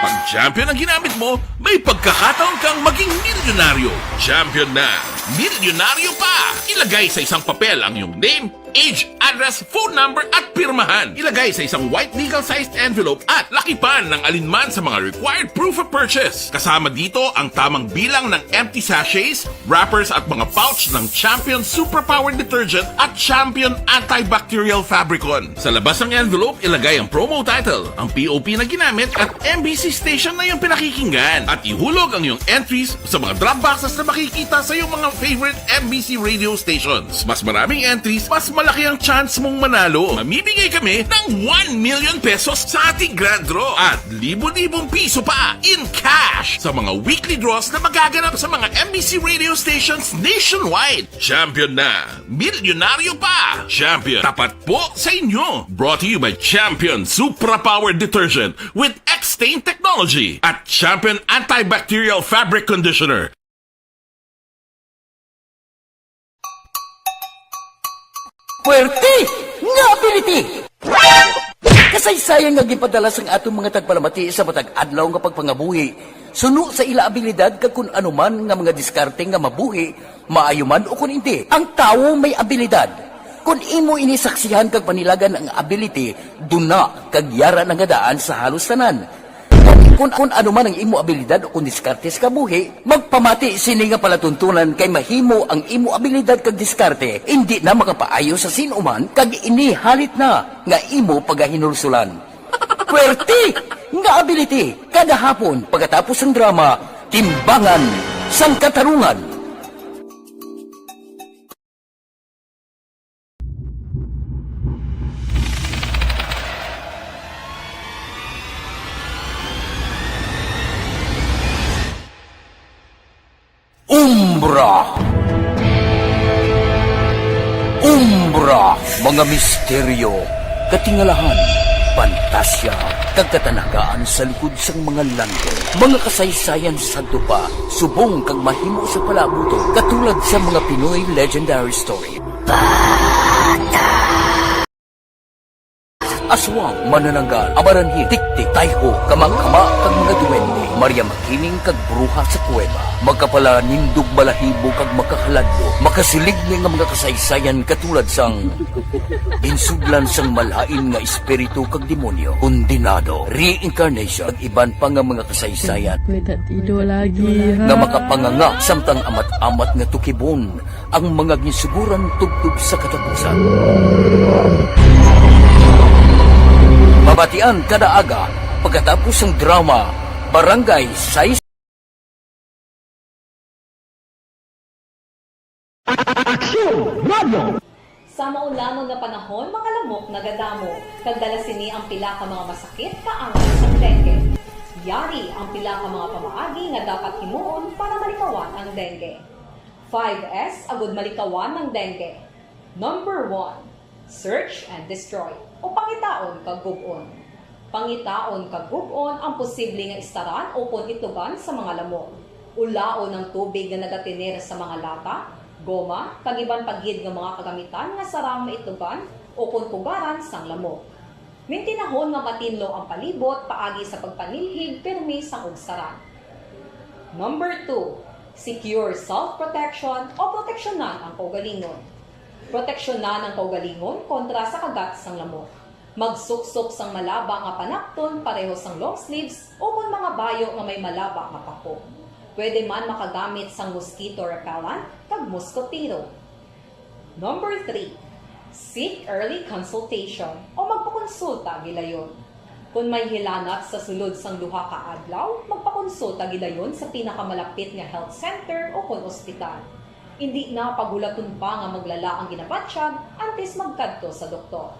Pag Champion ang ginamit mo, may pagkakataon kang maging milyonaryo. Champion na, milyonaryo pa! Ilagay sa isang papel ang iyong name, age, address, phone number, at pirmahan. Ilagay sa isang white legal-sized envelope at lakipan ng alinman sa mga required proof of purchase. Kasama dito ang tamang bilang ng empty sachets, wrappers at mga pouch ng Champion Superpower Detergent at Champion Antibacterial Fabricon. Sa labas ng envelope, ilagay ang promo title, ang P O P na ginamit at M B C station na iyong pinakikinggan. At ihulog ang iyong entries sa mga drop boxes na makikita sa iyong mga favorite M B C radio stations. Mas maraming entries, mas malaki ang chance mong manalo. Mamimigay kami ng one million pesos sa ating grand draw at libo-libong piso pa in cash sa mga weekly draws na magaganap sa mga M B C radio stations nationwide. Champion na! Milyonaryo pa! Champion, tapat po sa inyo! Brought to you by Champion Supra Power Detergent with X-Stain Technology at Champion Antibacterial Fabric Conditioner. Puwerte nga ability! Kasaysayan nga ginpadala sang aton mga tagpalamati sa matag adlaw nga pagpangabuhi, suno sa ila abilidad kag kun ano man nga mga diskarte nga mabuhi, maayo man o kun indi. Ang tawo may abilidad. Kun imo ini saksihan kag panilagan ang ability, duna kag yara na nga daan sa halos tanan. Kun, kun ano man ang imo abilidad o kun diskarte sa kabuhi, magpamati sini nga palatuntunan kay mahimo ang imo abilidad kag diskarte indi na makapaayo sa sin-o man kag ini halit na nga imo pagahinulsulan. Puwerte nga ability kada hapon pagkatapos sang drama, Timbangan sang Katarungan. Umbra. Umbra, mga misteryo, Katingalahan, pantasya, kag katanagaan sa likod sang mga lantaw. Mga kasaysayan sa dupa, subong kag mahimo sa palaabuton, katulad sa mga Pinoy legendary story. Aswang, manananggal, amaranhit, tiktik, tayho, kamangkama, kag mga duwende, Maria Makiling kag bruha sa kuweba, makapalanindog balahibo kag makahaladlo, makasiligni nga mga kasaysayan katulad sang ginsudlan sang malain nga espiritu kag demonyo, kondenado, reincarnation, kag iban pa nga mga kasaysayan May tatido lagi, nga ha? makapanganga samtang amat-amat nga tukibon ang mga ginsuguran tubtob sa katapusan. Mabatian kada aga pagkatapos sang drama, Barangay Sais. Aksyon! Radyo! Sa maulamon nga panahon, mga lamok nagadamo, kag dala sini ang pila ka mga masakit kaangay sang dengue. Yari ang pila ka mga pamaagi nga dapat himuon para malikawan ang dengue. Five S agud malikawan ang dengue. Number one, search and destroy, o pangitaon kag gub-on. Pangitaon kag gub-on ang posible nga istaran ukon itugan sa mga lamok. Ulaon ang tubig nga nagatener sa mga lata, goma, kag iban pa gid nga mga kagamitan nga sarang maitugan ukon pugaran sang lamok. Mintinahon nga matinlo ang palibot paagi sa pagpanilhig pirmi sang ugsaran. Number two, secure self-protection o proteksyonan ang kaugalingon. Proteksyonan ang kaugalingon kontra sa kagat sang lamok. Magsuksok sang malaba nga panapton pareho sang long sleeves ukon mga bayo nga may malaba nga pako. Pwede man makagamit sang mosquito repellent kag moskotero. Number three, seek early consultation o magpakonsulta gilayon. Kon may hilanat sa sulod sang duha ka adlaw, magpakonsulta gilayon sa pinakamalapit nga health center ukon ospital. Indi na paghulaton pa nga maglala ang ginabatyag antes magkadto sa doktor.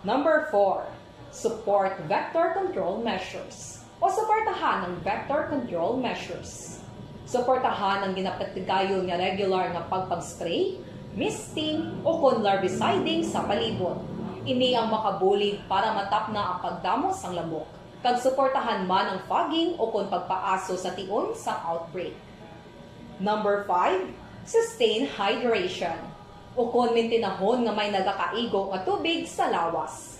Number four, support vector control measures o suportahan ang vector control measures. Suportahan ang ginapatigayon nga regular nga pagpag-spray, misting, ukon larviciding sa palibot. Ini ang makabulig para matapna ang pagdamo sang lamok, kag suportahan man ang fogging ukon pagpaaso sa tion sang outbreak. Number five, sustain hydration, ukon mintinahon nga may nagakaigo nga tubig sa lawas.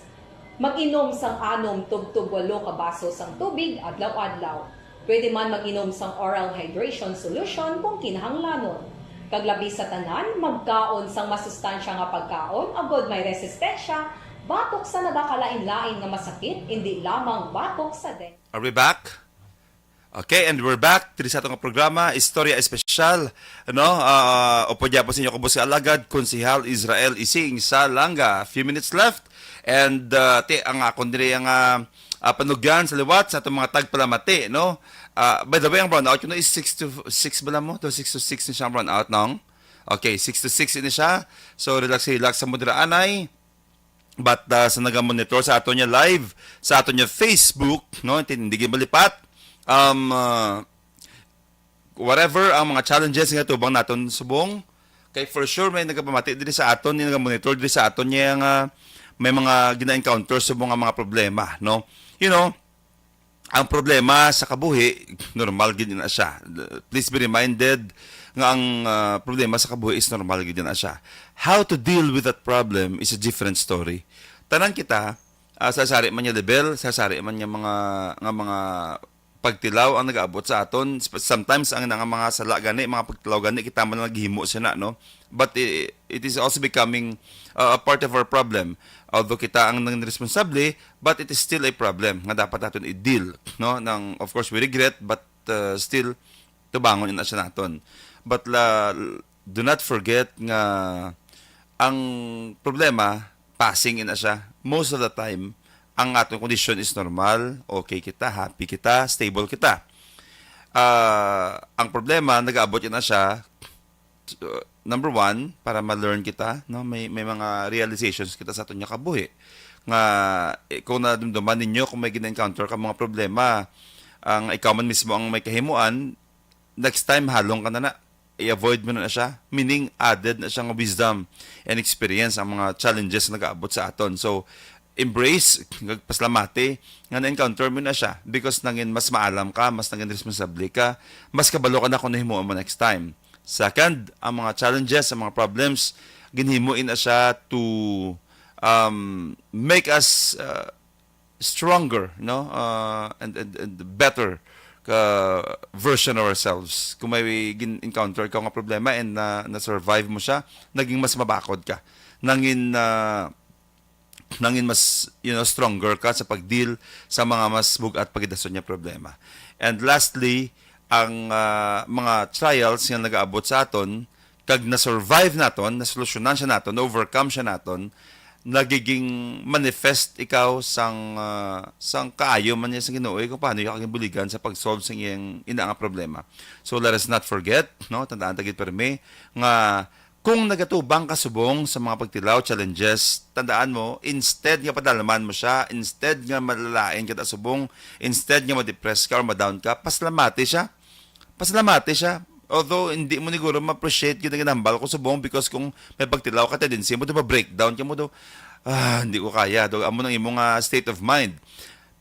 Mag-inom sang anom tubtob walo ka baso sang tubig adlaw-adlaw. Pwede man mag-inom sang oral hydration solution kung kinahanglanon. Kag labi sa tanan, magkaon sang masustansya nga pagkaon agod may resistensya batok sa nagakalain-lain nga masakit, indi lamang batok sa dengue. Are we back? Okay, and we're back diri sa atong programa, Istorya Espesyal, no? Ah, upod gyapon sa inyo, kubos nga alagad, Konsehal Israel Ising Salanga. Few minutes left, and, ah, ti, ang akon diri ang, ah, ah, panugyan sa liwat sa atong mga tagpalamati, no? Ah, by the way, ang brownout, you know, is six to six bala mo? To six to six ni siya ang brownout, no? Okay, six to six ini siya. So, relax, relax sa mo dira, anay. But, ah, sa nagamonitor sa aton niya live, sa aton niya Facebook, no, hindi, hindi malipat. Um, ah, whatever ang mga challenges nga tubang naton subong, kay for sure may nagapamati diri sa aton, yung nagamonitor diri sa aton niya nga may mga gina-encounter subong nga mga problema, no? You know, ang problema sa kabuhi, normal gid na siya. Please be reminded nga ang, ah, problema sa kabuhi is normal gid na siya. How to deal with that problem is a different story. Tanan kita, ah, sa sari man nga level, sa sari man nga mga, nga mga pagtilaw ang nagaabot sa aton. Sp-, sometimes ang, ang mga sala gani, mga pagtilaw gani, kita man lang naghimo siya na, no? But i-, it is also becoming, uh, a part of our problem. Although kita ang nang responsable, but it is still a problem nga dapat naton i-deal, no? Nang, of course, we regret, but, uh, still, tubangon ina siya naton. But la, do not forget nga ang problema, passing ina siya. Most of the time, ang aton kondisyon is normal, okay kita, happy kita, stable kita. Ah, ang problema, nagaabot ina siya, uh, number one, para ma-learn kita, no? May, may mga realizations kita sa aton nga kabuhi. Nga, eh, kung nadumduman ninyo, kung may gina-encounter ka mga problema, ang ikaw man mismo ang may kahimuan, next time, halong ka na na. i-avoid mo na siya. Meaning, added na siya nga wisdom and experience ang mga challenges nga nagaabot sa aton. So, embrace, kag paslamati nga na-encounter mo na siya, because nangin mas maalam ka, mas nangin responsable ka, mas kabalo ka na kung nahimuon mo next time. Second, ang mga challenges, ang mga problems, ginhimo na siya to, um, make us, uh, stronger, no? Uh, and, and, and better ka version of ourselves. Kung may gin-encounter ka nga problema and na, na-survive mo siya, naging mas mabakod ka. Nangin, uh, nangin mas, you know, stronger ka sa pag-deal sa mga mas bug-at pa gid dason nga problema. And lastly, ang, ah, mga trials nga nagaabot sa aton, kag na-survive naton, nasolusyonan siya naton, na-overcome siya naton, nagiging manifest ikaw sang, ah, sang kaayo man niya sa Ginoo, eh, kung paano ikaw ginbuligan sa pag-solve sa iyang ina nga problema. So, let us not forget, no, tandaan ta gid permi, nga kung nagatubang ka subong sa mga pagtilaw, challenges, tandaan mo, instead nga padalman mo siya, instead nga malalain kita subong, instead nga ma-depress ka or ma-down ka, paslamati siya. Paslamati siya. Although, hindi mo niguro ma-appreciate gid ang ginahambal ko subong, because kung may pagtilaw ka, tendency mo, di ba, breakdown ka mo, do, "Ah, hindi ko kaya." Do, amo nang imo nga state of mind.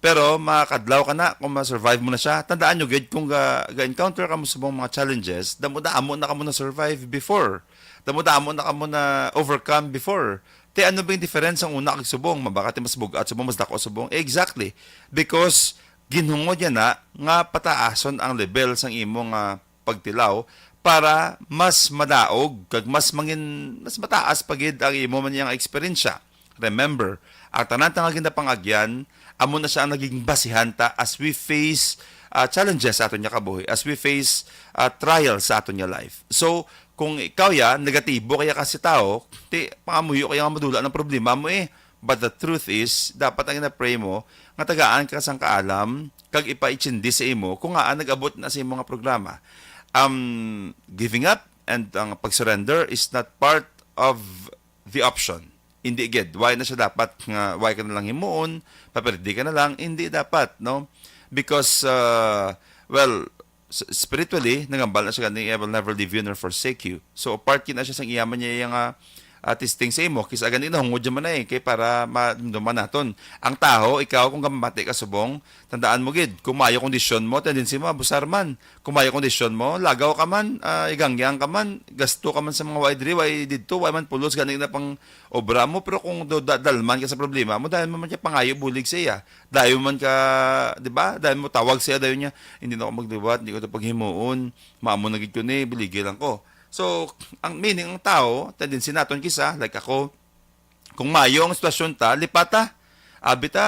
Pero makadlaw ka na, kung ma-survive mo na siya, tandaan nyo gid, kung ga, ga-encounter ka mo subong mga challenges, damo-damo na ka mo na-survive before. Damo-damo na ka mo na-overcome before. Te, ano ba yung difference ang una kag subong? Mabaka ti mas bugat subong, mas dako subong? Exactly. Because ginhungod niya na nga pataason ang level sang imo nga pagtilaw para mas madaog kag mas mangin, mas mataas pa gid ang imo man yang eksperyensya. Remember, ang tanan ta nga ginapangagyan, amo na siya ang naging basihan ta as we face, ah, challenges sa aton nga kabuhi, as we face, ah, trials sa aton nga life. So, kung ikaw ya, negatibo kaya kasi tao, ti, pangamuyo kaya nga madula ng problema mo eh. But the truth is, dapat ang ina-pray mo, nga tagaan ka sang kaalam, kag ipaichindi sa imo, kung ngaa nag-abot na sa imo nga programa. Um, giving up and ang pag-surrender is not part of the option. Hindi gid. Why na siya dapat nga, why ka na lang himuon, papirdi ka na lang, hindi dapat, no? Because, uh, well, s-, spiritually, nagambal na siya gani, "I will never leave you nor forsake you." So, part gid na siya sang iya man niya nga, ah, testing sa imo. Kis-a gani nahungod dyan man na eh, kay para madumduman naton. Ang tawo, ikaw, kung gamati ka subong, tandaan mo gid, kung maayo kondisyon mo, tendency mo, abusar man. Kung maayo kondisyon mo, lagaw ka man, ah, igangyang ka man, gasto ka man sa mga way diri, way didto, way man pulos, gani na pang obra mo. Pero kung do-, da-, dalman ka sa problema mo, dahil mo man siya pangayo bulig sa iya. Dahil man ka, di ba? Dahil mo tawag siya, dahil niya, "Hindi na ako magliwat, hindi ko ito paghimuon. Maamo na gid ko ni, biligi lang ko." So, ang meaning, ang tao, tendency naton kisa, like ako, kung mayo ang sitwasyon ta, lipat ta. Abi ta,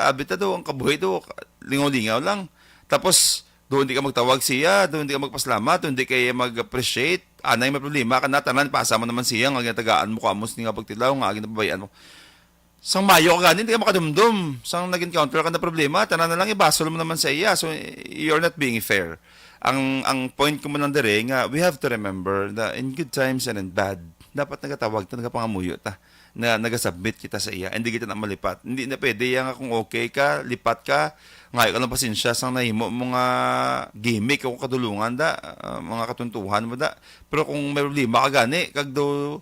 abi ta do, ang kabuhi do, lingaw-lingaw lang. Tapos, do hindi ka magtawag siya, do hindi ka magpasalamat, do hindi ka mag-appreciate, anay may problema ka na, tanan, pasa mo naman siya, nga ginatagaan mo, kamo sini nga pagtilaw, nga ginapabayaan mo. Sang mayo ka gani, hindi ka makadumdum. Sang nag-encounter ka na problema, tanan na lang ibasol mo naman sa iya. So, you're not being fair. Ang, ang point ko man lang dire nga, we have to remember that in good times and in bad, dapat nagatawag ta, nagapangamuyo ta, na nagasubmit kita sa iya, hindi kita na malipat. Hindi na pwede yan nga kung okay ka, lipat ka, ngayo ka lang pasensya sang nahimo mo nga gimmick o kadulungan da, ah, mga katuntuhan mo da. Pero kung may problema ka gani, kag do,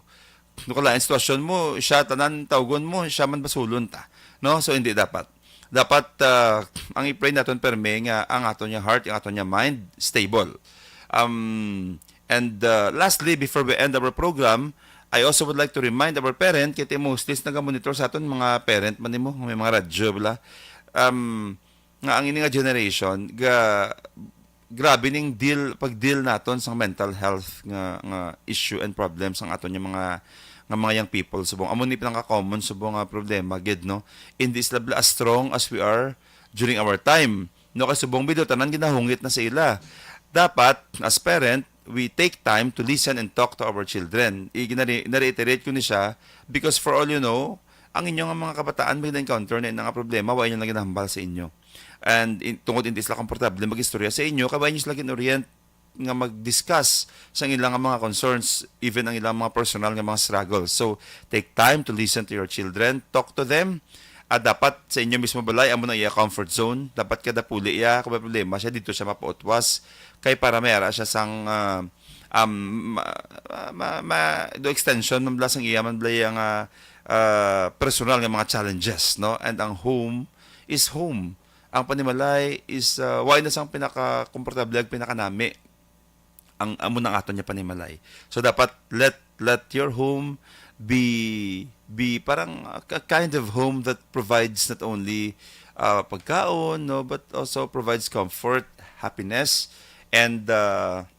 do kalain sitwasyon mo, siya tanan tawgon mo, siya man basulon ta. No? So, hindi dapat. Dapat, ah, ang i-pray naton permi nga ang aton nga heart, ang aton nga mind, stable. Um, and, uh, lastly, before we end our program, I also would like to remind our parent, kay ti mostly naga-monitor sa aton mga parent man nimo, may mga radyo bala. Um, nga ang ini nga generation, ga, grabe ning deal, pag-deal naton sa mental health nga, nga issue and problems ang aton nga mga, nga mga young people subong. Amo ni pinaka-common subong nga problema gid, no? Hindi sila bala as strong as we are during our time. No, kay subong bitaw tanan ginahungit na sa ila. Dapat, as parent, we take time to listen and talk to our children. I-, ginare-, na-reiterate ko ni siya because for all you know, ang inyo nga mga kabataan may na-encounter na ina nga problema, wa inyo na ginahambal sa inyo. And in, tungod hindi sila komportable mag-istorya sa inyo, kay wa inyo sila gin-orient nga mag-discuss sa ilang mga concerns, even ang ilang mga personal nga mga struggles. So, take time to listen to your children, talk to them. At dapat sa inyo mismo balay, amo na iya comfort zone. Dapat kada puli iya, kung may problema siya, dito siya mapautwas. Kay para may ara siya sang, ah, um, ma, ma, ma, ma, do extension man bala sang iya man bala iya nga, ah, personal nga mga challenges, no? And ang home is home. Ang panimalay is, ah, wala na sang pinaka-komportable ag pinakanami ang amo nang aton nga panimalay. So dapat let, let your home be, be parang a, a kind of home that provides not only, ah, pagkaon, no, but also provides comfort, happiness, and, ah,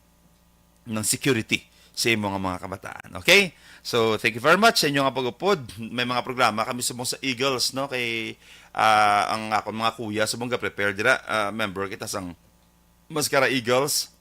ng security sa imo nga mga kabataan. Okay? So, thank you very much sa inyo nga pag-upod. May mga programa kami subong sa Eagles, no? Kay, ah, ang akon mga kuya subong ga-prepare dira, ah, member kita sang Mascara Eagles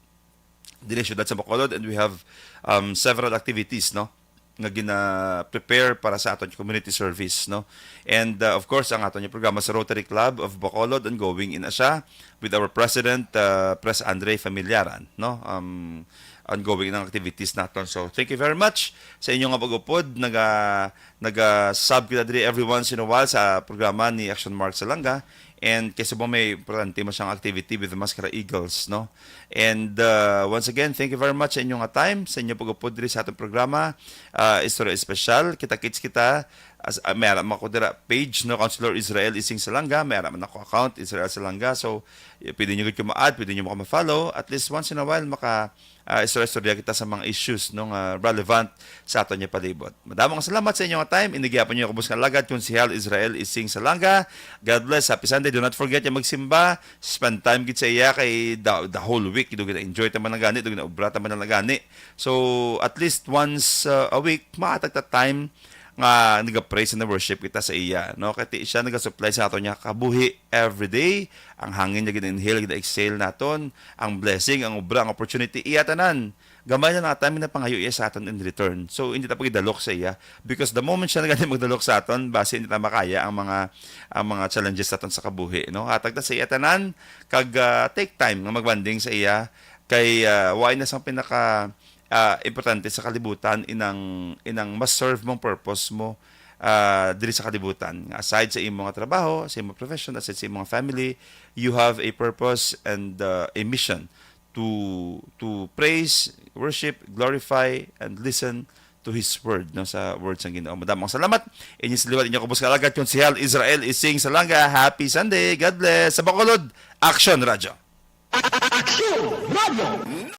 diri siyudad sa Bacolod, and we have, um, several activities, no, nga gina-prepare para sa aton community service, no. And, uh, of course, ang aton nga programa sa Rotary Club of Bacolod, ongoing in siya with our president, uh, Pres Andre Familiaran, no. Um, ongoing ang activities naton. So, thank you very much sa inyo nga pag-upod. Naga, naga-sub kita diri every once in a while sa programa ni Action Mark Salanga. And kay subong may importante mo siyang activity with the Mascara Eagles, no? And, uh, once again, thank you very much sa inyo nga time, sa inyo pag-upod diri sa atong programa, uh, Istorya Espesyal. Kita-kits kita, as, uh, may ara man ako dira page, no, Councilor Israel Ising Salanga, may ara man ako account, Israel Salanga. So, y-, pwede nyo gid ko ma-add, pwede nyo ako ma-follow. At least once in a while, maka, ah, istorya-istorya kita sa mga issues, no, nga relevant sa aton nga palibot. Madamo nga salamat sa inyo nga time. Ini gihapon inyo kabus nga alagad, Konsehal Israel Ising Salanga. God bless. Happy Sunday. Do not forget nga magsimba. Spend time gid sa iya kay the, the whole week. Do gid enjoy ta man lang gani, do gid obra ta man lang gani. So, at least once, uh, a week, maatag ta time nga naga-praise and worship kita sa iya, no? Kay ti-, siya naga-supply sa aton nga kabuhi every day. Ang hangin nga gina-inhale, gina-exhale naton, ang blessing, ang obra, ang opportunity, iya tanan. Gamay na nga time nga pangayo iya sa aton in return. So, hindi ta pagidalok sa iya, because the moment siya na gani magdalok sa aton, basi hindi ta makaya ang mga, ang mga challenges naton sa kabuhi, no? Hatag ta sa iya tanan, kag, ah, take time nga magbanding sa iya, kay, ah, wala na sang pinaka, ah, importante sa kalibutan, inang, inang mas serve mong purpose mo, ah, diri sa kalibutan. Aside sa imo nga trabaho, sa imo profession, aside sa imo nga family, you have a purpose and, uh, a mission to, to praise, worship, glorify, and listen to His Word, no, sa Word sang Ginoo. Madamo nga salamat. Inyo sa liwat, inyo kabus nga alagad, Konsehal Israel Ising Salanga. Happy Sunday. God bless. Sa Bacolod, Action Radio. Action Radio.